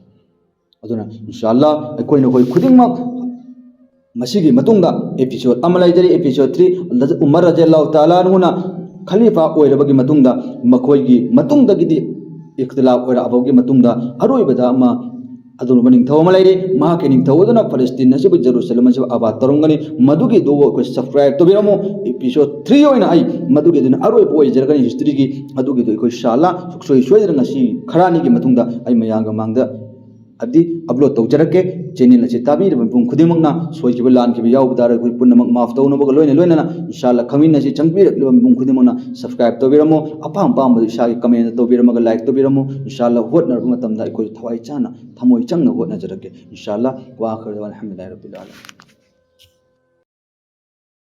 ꯑꯗꯨꯅ ꯏꯟꯁꯥ ꯑꯜꯂꯥꯍ ꯑꯩꯈꯣꯏ ꯅꯈꯣꯏ ꯈꯨꯗꯤꯡꯃꯛ ꯃꯁꯤꯒꯤ ꯃꯇꯨꯡꯗ episode ꯑꯃ ꯂꯩꯖꯔꯤ, episode three꯫ ꯎꯃꯔ ꯔꯖꯤꯌꯜꯂꯥꯍꯨ ꯇꯥꯂꯥ ꯑꯟꯍꯨꯅ ꯈꯂꯤꯐꯥ ꯑꯣꯏꯔꯕꯒꯤ ꯃꯇꯨꯡꯗ, ꯃꯈꯣꯏꯒꯤ ꯃꯇꯨꯡꯗꯒꯤꯗꯤ ꯏꯈꯇꯤꯂꯥꯐ ꯑꯣꯏꯔꯛꯑꯕꯒꯤ ꯃꯇꯨꯡꯗ, ꯑꯔꯣꯏꯕꯗ ꯑꯃ ꯑꯗꯨꯒꯨꯝꯕ ꯅꯤꯡꯊꯧ ꯑꯃ ꯂꯩꯔꯤ꯫ ꯃꯍꯥꯛꯀꯤ ꯅꯤꯡꯊꯧ ꯑꯗꯨꯅ ꯐꯂꯁꯇꯤꯟ ꯑꯁꯤꯕꯨ, ꯖꯦꯔꯨꯁꯂꯝ ꯑꯁꯤꯕꯨ ꯑꯕꯥꯗ ꯇꯧꯔꯝꯒꯅꯤ꯫ ꯃꯗꯨꯒꯤꯗꯨ ꯑꯩꯈꯣꯏ subscribe ꯇꯧꯕꯤꯔꯝꯃꯨ꯫ Episode three ꯑꯣꯏꯅ ꯑꯩ ꯃꯗꯨꯒꯤꯗꯨꯅ ꯑꯔꯣꯏꯕ ꯑꯣꯏꯖꯔꯒꯅꯤ historyꯒꯤ꯫ ꯑꯗꯨꯒꯤꯗꯨ ꯑꯩꯈꯣꯏ ꯏꯟꯁꯥ ꯑꯜꯂꯥꯍ ꯁꯨꯡꯁꯣꯏ ꯁꯣꯏꯗꯅ ꯉꯁꯤ ꯈꯔꯅꯤꯒꯤ ꯃꯇꯨꯡꯗ ꯑꯩ ꯃꯌꯥꯝꯒꯤ ꯃꯥꯡꯗ ꯍꯥꯏꯕꯗꯤ upload ꯇꯧꯖꯔꯛꯀꯦ꯫ Channel ꯑꯁꯤ ꯇꯥꯕꯤꯔꯤꯕ ꯃꯤꯄꯨꯝ ꯈꯨꯗꯤꯡꯃꯛꯅ ꯁꯣꯏꯈꯤꯕ ꯂꯥꯟꯈꯤꯕ ꯌꯥꯎꯕ ꯇꯥꯔꯒꯗꯤ ꯑꯩꯈꯣꯏ ꯄꯨꯝꯅꯃꯛ ꯃꯥꯐ ꯇꯧꯅꯕꯒ ꯂꯣꯏꯅ ꯂꯣꯏꯅꯅ ꯏꯟꯁꯥ ꯑꯜꯂꯥꯍ ꯈꯪꯃꯤꯟꯅꯁꯤ꯫ ꯆꯪꯕꯤꯔꯛꯂꯤꯕ ꯃꯤꯄꯨꯝ ꯈꯨꯗꯤꯡꯃꯛꯅ subscribe ꯇꯧꯕꯤꯔꯝꯃꯨ꯫ ꯑꯄꯥꯝ ꯑꯄꯥꯝꯕꯗꯨ ꯏꯁꯥꯒꯤ comment ꯇꯧꯕꯤꯔꯝꯃꯒ like ꯇꯧꯕꯤꯔꯝꯃꯨ꯫ ꯏꯟꯁꯥ ꯑꯜꯂꯥꯍ ꯍꯣꯠꯅꯔꯛꯄ ꯃꯇꯝꯗ ꯑꯩꯈꯣꯏ ꯊꯋꯥꯏ ꯆꯥꯅ ꯊꯃꯣꯏ ꯆꯪꯅ ꯍꯣꯠꯅꯖꯔꯛꯀꯦ ꯏꯟꯁꯥ ꯑꯜꯂꯥꯍ꯫ ꯋꯥ ꯑꯈꯤꯔ ꯗꯑꯋꯥꯅ ꯑꯜꯍꯝꯗꯨꯂꯤꯜꯂꯥꯍꯤ ꯔꯕꯤꯜ ꯑꯥꯂꯃꯤꯟ꯫